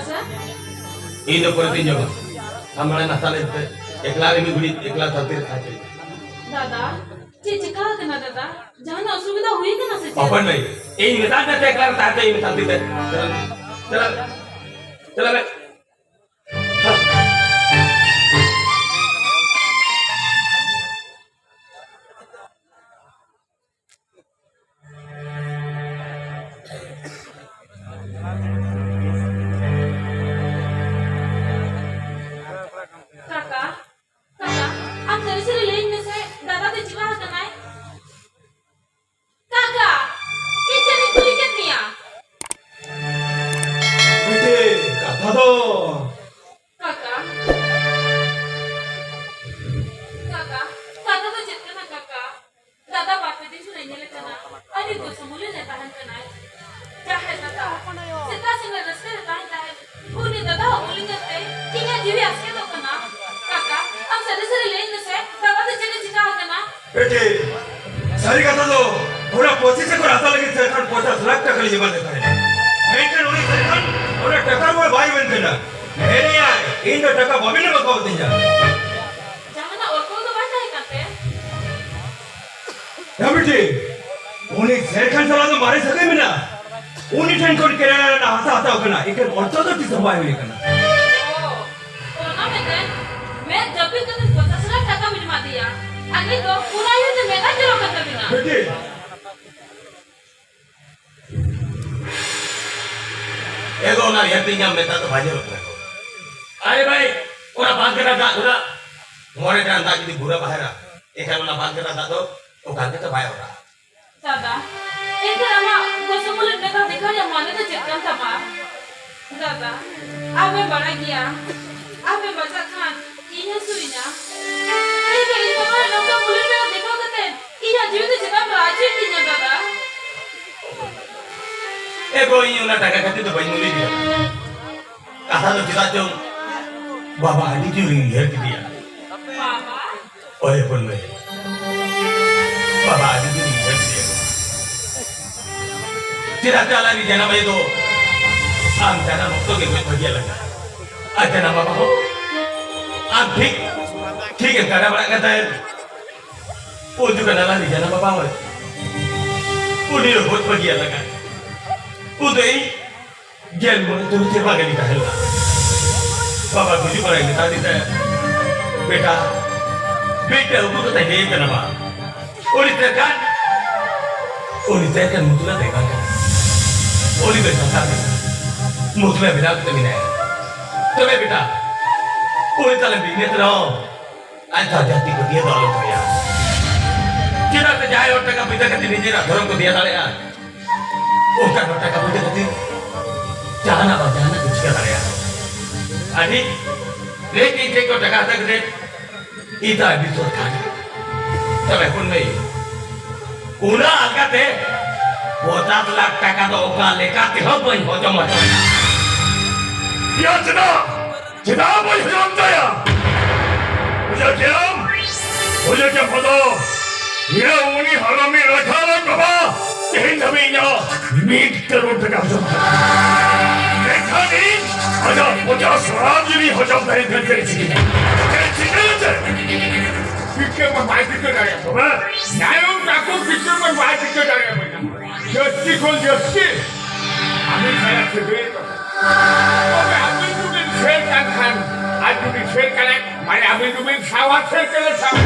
ᱤᱧ ᱫᱚ ᱯᱚᱨᱮ ᱛᱤᱧ ᱡᱚᱢᱟ᱾ ᱟᱢ ᱢᱟᱲᱟᱝ ᱱᱟᱥᱛᱟ ᱞᱮ ᱯᱮ᱾ ᱮᱠᱞᱟ ᱨᱮ ᱢᱤᱫ ᱜᱷᱩᱲᱤ ᱮᱠᱞᱟ ᱥᱟᱱᱛᱤ ᱨᱮ ᱛᱟᱦᱮᱸ ᱦᱚᱪᱚᱧ ᱢᱮ᱾ ᱫᱟᱫᱟ, ᱪᱮᱫ ᱪᱤᱠᱟ ᱟᱠᱟᱱᱟ ᱫᱟᱫᱟ? ᱡᱟᱦᱟᱱᱟᱜ ᱚᱥᱩᱵᱤᱫᱷᱟ ᱦᱩᱭ ᱟᱠᱟᱱᱟ ᱥᱮ ᱪᱮᱫ? ᱚᱠᱚᱭ ᱢᱮ? ᱤᱧ ᱢᱮᱛᱟᱫ ᱢᱮ ᱛᱚ ᱮᱠᱞᱟ ᱨᱮ ᱛᱟᱦᱮᱸ ᱦᱚᱪᱚᱧ ᱢᱮ ᱥᱟᱱᱛᱤ ᱛᱮ᱾ ᱪᱟᱞᱟᱜ ᱢᱮ᱾ ᱪᱟᱞᱟᱜ ᱢᱮ᱾ ᱪᱟᱞᱟᱜ ᱢᱮ᱾ ᱠᱟᱠᱟ, ᱠᱟᱠᱟ, ᱟᱢ ᱥᱟᱹᱨᱤ ᱥᱟᱹᱨᱤ ᱞᱟᱹᱭᱟᱹᱧ ᱢᱮᱥᱮ, ᱫᱟᱫᱟ ᱫᱚ ᱪᱤᱠᱟ ᱟᱠᱟᱱᱟᱭ? ᱠᱟᱠᱟ, ᱤᱧ ᱪᱮᱫ ᱤᱧ ᱠᱩᱞᱤ ᱠᱮᱫ ᱢᱮᱭᱟ? ᱵᱤᱴᱤ, ᱠᱟᱛᱷᱟ ᱫᱚ ᱠᱟᱠᱟ, ᱠᱟᱠᱟ, ᱠᱟᱛᱷᱟ ᱫᱚ ᱪᱮᱫ ᱠᱟᱱᱟ ᱠᱟᱠᱟ? ᱫᱟᱫᱟ ᱵᱟᱨ ᱯᱮ ᱫᱤᱱ ᱠᱷᱚᱱᱮ ᱧᱮᱞᱮ ᱠᱟᱱᱟ, ᱟᱹᱰᱤ ᱜᱚᱥᱚᱢᱩᱞᱤ ᱨᱮ ᱛᱟᱦᱮᱱ ᱠᱟᱱᱟᱭ᱾ ᱡᱟᱦᱟᱸᱭ ᱫᱟᱫᱟ ᱥᱮᱛᱟᱜ ᱥᱤᱸᱜᱟᱹᱲ ᱨᱟᱹᱥᱠᱟᱹ ᱨᱮ ᱛᱟᱦᱮᱱ ᱛᱟᱦᱮᱸᱫ, ᱩᱱᱤ ᱫᱟᱫᱟ ᱦᱚᱸ ᱵᱚᱞᱤ ᱧᱮᱞᱛᱮ ᱤᱧᱟᱹᱜ ᱡᱤᱣᱤ ᱟᱥᱠᱮᱛᱚᱜ ᱠᱟᱱᱟ᱾ ᱠᱟᱠᱟ, ᱟᱢ ᱥᱟᱹᱨᱤ ᱥᱟᱹᱨᱤ ᱞᱟᱹᱭᱟᱹᱧ ᱢᱮᱥᱮ, ᱫᱟᱫᱟ ᱫᱚ ᱪᱮᱫ ᱮ ᱪᱤᱠᱟ ᱟᱠᱟᱱᱟ? ᱵᱤᱴᱤ, ᱥᱟᱹᱨᱤ ᱠᱟᱛᱷᱟ ᱫᱚ ᱚᱱᱟ ᱯᱚᱸᱪᱤᱥ ᱮᱠᱚᱨ ᱦᱟᱥᱟ ᱞᱟᱹᱜᱤᱫ ᱥᱮᱨᱠᱷᱟᱱ ᱯᱚᱧᱪᱟᱥ ᱞᱟᱠᱷ ᱴᱟᱠᱟ ᱞᱤᱧ ᱮᱢᱟᱫᱮ ᱛᱟᱦᱮᱸᱫ, ᱢᱮᱱᱠᱷᱟᱱ ᱩᱱᱤ ᱥᱮᱨᱠᱷᱟᱱ ᱚᱱᱟ ᱴᱟᱠᱟ ᱨᱩᱣᱟᱹᱲ ᱵᱟᱭ ᱮᱢᱟᱹᱧ ᱠᱟᱱᱟ᱾ ᱢᱮᱱᱮᱫᱼᱟᱭ, ᱤᱧ ᱫᱚ ᱴᱟᱠᱟ ᱵᱟᱵᱤᱱ ᱮᱢ ᱠᱟᱣᱫᱤᱧᱟ᱾ ᱡᱟᱦᱟᱱᱟᱜ ᱚᱨᱛᱷᱚ ᱫᱚ ᱵᱟᱭ ᱛᱟᱦᱮᱸ ᱠᱟᱱ ᱛᱮ? ᱦᱮᱸ ᱵᱤᱴᱤ, ᱩᱱᱤ ᱥᱮᱨᱠᱷᱟᱱ ᱥᱟᱞᱟᱜ ᱫᱚ ᱢᱟᱨᱮ ᱥᱟᱹᱜᱟᱹᱭ ᱢᱮᱱᱟᱜᱼᱟ᱾ ᱩᱱᱤ ᱴᱷᱮᱱ ᱠᱷᱚᱱ ᱠᱮᱱᱮᱰᱟ ᱨᱮᱱᱟᱜ ᱦᱟᱥᱟ ᱦᱟᱛᱟᱣ ᱠᱟᱱᱟ, ᱮᱠᱮᱱ ᱚᱨᱛᱷᱚ ᱫᱚ ᱛᱤᱥ ᱦᱚᱸ ᱵᱟᱭ ᱦᱩᱭ ᱠᱟᱱᱟ᱾ ᱚ, ᱚᱱᱟ ᱢᱮᱱᱛᱮ ᱢᱮᱫ ᱡᱟᱹᱯᱤᱫ ᱠᱟᱛᱮ ᱯᱚᱧᱪᱟᱥ ᱞᱟᱠᱷ ᱴᱟᱠᱟ ᱵᱤᱱ ᱮᱢᱟ ᱫᱮᱭᱟ᱾ ᱟᱨ ᱱᱤᱛ ᱫᱚ ᱚᱱᱟ ᱤᱭᱟᱹᱛᱮ ᱢᱮᱫ ᱫᱟᱜ ᱡᱚᱨᱚᱜ ᱠᱟᱱ ᱛᱟᱵᱤᱱᱟ᱾ ᱵᱤᱴᱤ, ᱮ ᱜᱚ, ᱚᱱᱟ ᱨᱮᱭᱟᱲ ᱛᱮ ᱤᱧᱟᱜ ᱢᱮᱫ ᱫᱟᱜ ᱫᱚ ᱵᱟᱭ ᱡᱚᱨᱚᱜ ᱠᱟᱱᱟ ᱜᱚ᱾ ᱟᱨᱮ ᱵᱷᱟᱭ, ᱚᱱᱟ ᱵᱟᱸᱫᱷ ᱜᱟᱰᱟ ᱫᱟᱜ ᱠᱷᱚᱱᱟᱜ ᱢᱚᱬᱮ ᱴᱟᱱ ᱫᱟᱜ ᱡᱩᱫᱤ ᱵᱷᱩᱨᱟᱹ ᱵᱟᱦᱮᱨᱟ, ᱮᱱᱠᱷᱟᱱ ᱚᱱᱟ ᱵᱟᱸᱫᱷ ᱜᱟᱰᱟ ᱫᱟᱜ ᱫᱚ ᱚᱠᱟ ᱞᱮᱠᱟᱛᱮ ᱵᱟᱭ ᱚᱨᱟ? ᱫᱟᱫᱟ, ᱮᱱᱠᱷᱟᱱ ᱟᱢᱟᱜ ᱜᱚᱥᱚᱢᱩᱞᱤ ᱢᱮᱫ ᱫᱟᱜ ᱫᱮᱠᱷᱟᱣ ᱨᱮᱭᱟᱜ ᱢᱟᱱᱮ ᱫᱚ ᱪᱮᱫ ᱠᱟᱱ ᱛᱟᱢᱟ? ᱫᱟᱫᱟ, ᱟᱢᱮᱢ ᱵᱟᱲᱟᱭ ᱜᱮᱭᱟ, ᱟᱢᱮᱢ ᱵᱟᱡᱟᱜ ᱠᱷᱟᱱ ᱤᱧ ᱦᱟᱹᱥᱩᱭᱤᱧᱟ᱾ ᱮᱱᱠᱷᱟᱱ ᱤᱧ ᱵᱟᱵᱟ ᱱᱚᱝᱠᱟ ᱢᱩᱞᱤ ᱢᱮᱫ ᱫᱟᱜ ᱫᱮᱠᱷᱟᱣ ᱠᱟᱛᱮ ᱤᱧᱟᱜ ᱡᱤᱣᱤ ᱫᱚ ᱪᱮᱫᱟᱜ ᱮᱢ ᱨᱟᱡ ᱦᱚᱪᱚᱭᱮᱫ ᱛᱤᱧᱟ ᱫᱟᱫᱟ? ᱮ ᱜᱚ, ᱤᱧ ᱚᱱᱟ ᱴᱟᱠᱟ ᱠᱷᱟᱹᱛᱤᱨ ᱫᱚ ᱵᱟᱹᱧ ᱢᱩᱞᱤ ᱜᱮᱭᱟ᱾ ᱠᱟᱛᱷᱟ ᱫᱚ ᱪᱮᱫᱟᱜ ᱪᱚᱝ ᱵᱟᱵᱟ ᱟᱹᱰᱤ ᱡᱳᱨᱤᱧ ᱩᱭᱦᱟᱹᱨ ᱠᱮᱫᱮᱭᱟ᱾ ᱵᱟᱵᱟ? ᱳᱭ ᱦᱚᱯᱚᱱ ᱢᱟᱹᱭ, ᱵᱟᱵᱟ ᱟᱹᱰᱤ ᱡᱳᱨᱤᱧ ᱩᱭᱦᱟᱹᱨ ᱠᱮᱫᱮᱭᱟ᱾ ᱪᱮᱫᱟᱜ ᱥᱮ ᱟᱞᱮ ᱨᱤᱱ ᱡᱟᱱᱟᱢ ᱟᱭᱳ ᱫᱚ ᱟᱢ ᱡᱟᱱᱟᱢ ᱚᱠᱛᱚ ᱜᱮ ᱜᱚᱡ ᱵᱷᱟᱹᱜᱤᱭᱟ ᱞᱟᱜᱟ᱾ ᱟᱨ ᱡᱟᱱᱟᱢ ᱵᱟᱵᱟ ᱦᱚᱸ ᱟᱢ ᱴᱷᱤᱠ, ᱴᱷᱤᱠ ᱮᱢ ᱠᱟᱰᱟ ᱵᱟᱲᱟᱜ ᱠᱟᱱ ᱛᱟᱦᱮᱸᱫ᱾ ᱩᱱ ᱡᱚᱠᱷᱚᱱ ᱟᱞᱟᱝ ᱨᱤᱱ ᱡᱟᱱᱟᱢ ᱵᱟᱵᱟ ᱦᱚᱸ ᱩᱱᱤ ᱦᱚᱸ ᱜᱚᱡ ᱵᱷᱟᱹᱜᱤᱭᱟ ᱞᱟᱜᱟ᱾ ᱩᱱ ᱫᱚ ᱤᱧ ᱜᱮᱞ ᱢᱚᱬᱮ ᱛᱩᱨᱩᱭ ᱥᱮᱨᱢᱟ ᱜᱟᱱᱤᱧ ᱛᱟᱦᱮᱸ ᱞᱮᱱᱟ᱾ ᱵᱟᱵᱟ ᱜᱩᱡᱩᱜ ᱯᱚᱨᱮ ᱢᱮᱛᱟ ᱫᱤᱧ ᱛᱟᱦᱮᱸᱫ, "ᱵᱮᱴᱟ, ᱢᱤᱫᱴᱮᱱ ᱟᱹᱜᱩ ᱠᱟᱛᱮ ᱦᱮᱡ ᱠᱟᱱᱟ ᱵᱟ᱾ ᱩᱱᱤ ᱛᱮᱨᱠᱟᱱ, ᱩᱱᱤ ᱛᱮᱨᱠᱟᱱ ᱢᱩᱛᱞᱟ ᱛᱮᱨᱠᱟᱱ ᱠᱟᱱᱟ᱾ ᱩᱱᱤ ᱫᱚ ᱥᱟᱱᱛᱟᱲ ᱠᱟᱱᱟ᱾ ᱢᱩᱛᱞᱟ ᱵᱮᱱᱟᱣ ᱠᱟᱛᱮ ᱢᱮᱱᱟᱭᱟ᱾ ᱛᱚᱵᱮ ᱵᱮᱴᱟ, ᱩᱱᱤ ᱛᱟᱞᱮ ᱵᱤᱜᱽᱱᱮᱥ ᱨᱮᱦᱚᱸ ᱟᱡ ᱫᱚ ᱡᱟᱹᱛᱤ ᱯᱟᱹᱛᱭᱟᱹᱣ ᱫᱚ ᱟᱞᱚᱢ ᱫᱚᱦᱚᱭᱟ᱾ ᱪᱮᱫᱟᱜ ᱥᱮ ᱡᱟᱦᱟᱸᱭ ᱦᱚᱲ ᱴᱟᱠᱟ ᱯᱚᱭᱥᱟ ᱠᱷᱟᱹᱛᱤᱨ ᱱᱤᱡᱮᱨᱟᱜ ᱫᱷᱚᱨᱚᱢ ᱠᱚ ᱫᱮᱭᱟ ᱫᱟᱲᱮᱭᱟᱜᱼᱟ, ᱚᱱᱠᱟᱱ ᱦᱚᱲ ᱴᱟᱠᱟ ᱯᱚᱭᱥᱟ ᱠᱷᱟᱹᱛᱤᱨ ᱡᱟᱦᱟᱱᱟᱜ ᱵᱟᱝ ᱡᱟᱦᱟᱱᱟᱜ ᱠᱚ ᱪᱤᱠᱟᱹ ᱫᱟᱲᱮᱭᱟᱜᱼᱟ᱾ ᱟᱹᱰᱤ ᱨᱮᱸᱜᱮᱡ ᱴᱷᱮᱡ ᱠᱚ ᱴᱟᱠᱟ ᱦᱟᱛᱟᱣ ᱠᱟᱛᱮ ᱮᱴᱟᱜ ᱵᱤᱥᱚᱭ ᱠᱷᱟᱱ ᱛᱚᱵᱮ ᱦᱩᱱ ᱢᱮ, ᱚᱱᱟ ᱟᱞᱜᱟᱛᱮ ᱯᱚᱪᱟᱥ ᱞᱟᱠᱷ ᱴᱟᱠᱟ ᱫᱚ ᱚᱠᱟ ᱞᱮᱠᱟ ᱛᱮᱦᱚᱸ ᱵᱟᱹᱧ ᱦᱚᱡᱚᱢ ᱦᱚᱪᱚᱭᱟ᱾ ᱭᱟ ᱪᱮᱫᱟᱜ? ᱪᱮᱫᱟᱜ ᱵᱟᱹᱧ ᱦᱚᱡᱚᱢ ᱛᱟᱭᱟ? ᱵᱩᱡᱷᱟᱹᱣ ᱠᱮᱫᱟᱢ? ᱵᱩᱡᱷᱟᱹᱣ ᱠᱮᱫᱟᱢ ᱯᱷᱟᱫᱚ? ᱭᱟ ᱩᱱᱤ ᱦᱟᱨᱟᱢᱤ ᱨᱟᱠᱷᱟ ᱞᱟᱝ ᱵᱟᱵᱟ ᱛᱮᱦᱮᱧ ᱫᱷᱟᱹᱵᱤᱡ ᱤᱧᱟᱹᱜ ᱢᱤᱫ ᱠᱟᱨᱳᱲ ᱴᱟᱠᱟ ᱦᱚᱡᱚᱢ ᱠᱟᱱᱟ᱾ ᱢᱮᱱᱠᱷᱟᱱ ᱤᱧ ᱟᱡᱟᱜ ᱯᱚᱪᱟᱥ ᱞᱟᱠᱷ ᱡᱩᱫᱤ ᱦᱚᱡᱚᱢ ᱫᱟᱲᱮᱭᱟᱜ ᱠᱷᱟᱱ ᱪᱮᱫ ᱪᱤᱠᱟᱹᱭᱟ? ᱪᱮᱫ ᱪᱤᱠᱟᱹᱭᱟ ᱪᱮᱫ? ᱪᱤᱠᱟᱹ ᱢᱟ ᱵᱟᱭ ᱪᱤᱠᱟᱹ ᱫᱟᱲᱮᱭᱟᱜᱼᱟ᱾ ᱛᱚᱵᱮ? ᱧᱟᱭᱚᱢ ᱛᱟᱠᱚ ᱪᱤᱠᱟᱹ ᱢᱟ ᱵᱟᱭ ᱪᱤᱠᱟᱹ ᱫᱟᱲᱮᱭᱟᱜᱼᱟ᱾ ᱡᱟᱹᱥᱛᱤ ᱠᱷᱚᱱ ᱡᱟᱹᱥᱛᱤ ᱟᱹᱢᱤᱱ ᱥᱟᱞᱟᱜ ᱥᱟᱹᱜᱟᱹᱭ ᱛᱟᱵᱚᱱ᱾ ᱛᱚᱵᱮ ᱟᱹᱵᱤᱱ ᱫᱚᱵᱤᱱ ᱥᱮᱨ ᱠᱟᱱ ᱠᱷᱟᱱ, ᱟᱡ ᱡᱩᱫᱤ ᱥᱮᱨ ᱠᱟᱱᱟᱭ, ᱢᱟᱱᱮ ᱟᱹᱵᱤᱱ ᱫᱚᱵᱤᱱ ᱥᱟᱶᱟ ᱥᱮᱨ ᱠᱟᱱᱟ, ᱥᱟᱶᱟ᱾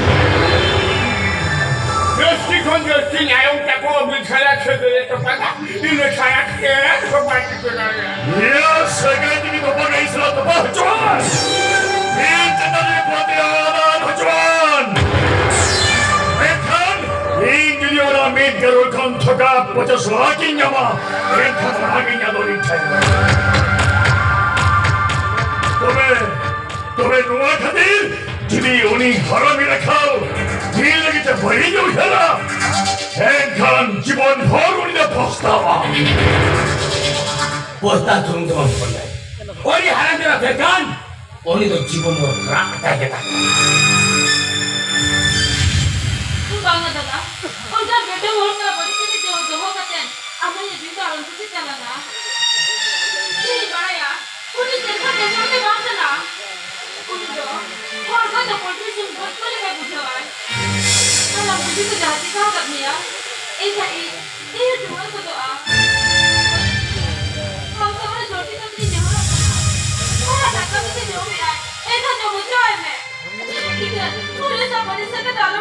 ᱡᱟᱹᱥᱛᱤ ᱠᱷᱚᱱ ᱡᱟᱹᱥᱛᱤ ᱧᱟᱭᱚᱢ ᱛᱟᱠᱚ ᱟᱹᱵᱤᱱ ᱥᱟᱞᱟᱜ ᱥᱟᱹᱜᱟᱹᱭ ᱛᱚᱯᱟᱜᱟ, ᱤᱱᱟᱹ ᱥᱟᱞᱟᱜ ᱪᱮᱫ ᱦᱚᱸ ᱵᱟᱭ ᱪᱤᱠᱟᱹ ᱫᱟᱲᱮᱭᱟᱜᱼᱟ᱾ ᱤᱭᱟᱹ ᱥᱟᱹᱜᱟᱹᱭ ᱡᱩᱫᱤ ᱛᱚᱯᱟᱜᱟ, ᱤᱧ ᱥᱟᱞᱟᱜ ᱛᱚᱯᱟᱜ ᱦᱚᱪᱚᱣᱟᱱ᱾ ᱤᱧ ᱪᱮᱛᱟᱱ ᱨᱮ ᱯᱟᱹᱛᱭᱟᱹᱣ ᱟᱞᱟᱝ ᱦᱚᱪᱚᱣᱟᱱ᱾ ᱢᱮᱱᱠᱷᱟᱱ ᱤᱧ ᱡᱩᱫᱤ ᱚᱱᱟ ᱢᱤᱫ ᱠᱟᱨᱳᱲ ᱠᱷᱚᱱ ᱴᱟᱠᱟ ᱯᱚᱪᱟᱥ ᱞᱟᱠᱷ ᱤᱧ ᱧᱟᱢᱟ, ᱮᱱᱠᱷᱟᱱ ᱚᱱᱟᱜᱤᱧ ᱟᱫᱚ ᱤᱧ ᱴᱷᱮᱱ᱾ ᱛᱚᱵᱮ, ᱛᱚᱵᱮ ᱱᱚᱣᱟ ᱠᱷᱟᱹᱛᱤᱨ ᱡᱩᱫᱤ ᱩᱱᱤ ᱦᱟᱨᱟᱢᱤ ᱨᱟᱠᱷᱟᱞ ᱡᱤᱞ ᱞᱟᱹᱜᱤᱫ ᱛᱮ ᱵᱟᱹᱲᱤᱡ ᱩᱭᱦᱟᱹᱨᱟ, ᱮᱱᱠᱷᱟᱱ ᱡᱤᱵᱚᱱ ᱵᱷᱳᱨ ᱩᱱᱤ ᱫᱚ ᱯᱚᱥᱛᱟᱣᱟ᱾ ᱯᱚᱥᱛᱟᱣ ᱥᱩᱢᱩᱝ ᱫᱚ ᱵᱟᱝ ᱦᱚᱯᱚᱱ ᱫᱟᱭ᱾ ᱩᱱᱤ ᱦᱟᱨᱟᱢ ᱡᱚᱲᱟ ᱥᱮᱠᱟᱱ, ᱩᱱᱤ ᱫᱚ ᱡᱤᱵᱚᱱ ᱵᱷᱳᱨ ᱨᱟᱜ ᱟᱠᱟᱭ ᱜᱮ ᱛᱟᱦᱮᱸ᱾ ᱵᱟᱝᱟ ᱫᱟᱫᱟ, ᱚᱱᱠᱟ ᱵᱮᱴᱟ ᱦᱚᱲ ᱠᱟᱱᱟ ᱵᱟᱹᱲᱤᱡ ᱠᱟᱹᱢᱤ ᱫᱚ ᱫᱚᱦᱚ ᱠᱟᱛᱮ ᱟᱢᱟᱜ ᱡᱤᱣᱤ ᱫᱚ ᱟᱞᱚᱢ ᱠᱩᱥᱤ ᱛᱟᱞᱟᱝᱟ᱾ ᱯᱚᱞᱴᱨᱤ ᱥᱤᱢ ᱜᱚᱡ ᱠᱚ ᱞᱮᱠᱟ ᱵᱩᱡᱷᱟᱹᱜᱼᱟ᱾ ᱟᱨ ᱟᱢ ᱡᱩᱫᱤ ᱠᱚ ᱡᱟᱦᱟᱸ ᱪᱤᱠᱟᱹ ᱟᱠᱟᱫ ᱢᱮᱭᱟ, ᱮᱱᱠᱷᱟᱱ ᱤᱧ, ᱤᱧ ᱦᱚᱸ ᱴᱩᱣᱟᱹᱨ ᱜᱚᱫᱚᱜᱼᱟ᱾ ᱟᱢ ᱫᱚ ᱚᱱᱟ ᱡᱚᱞᱫᱤ ᱠᱟᱛᱮ ᱡᱟᱦᱟᱸ ᱚᱱᱟ ᱫᱟᱠᱟ ᱛᱮ ᱡᱚᱢᱮᱜᱼᱟ, ᱮᱱᱠᱷᱟᱱ ᱡᱚᱢ ᱦᱚᱪᱚᱣᱟᱭ ᱢᱮ᱾ ᱴᱷᱤᱠ ᱜᱮᱭᱟ, ᱯᱩᱞᱤᱥ ᱟᱨ ᱯᱩᱞᱤᱥ ᱥᱟᱛᱮ ᱟᱞᱚ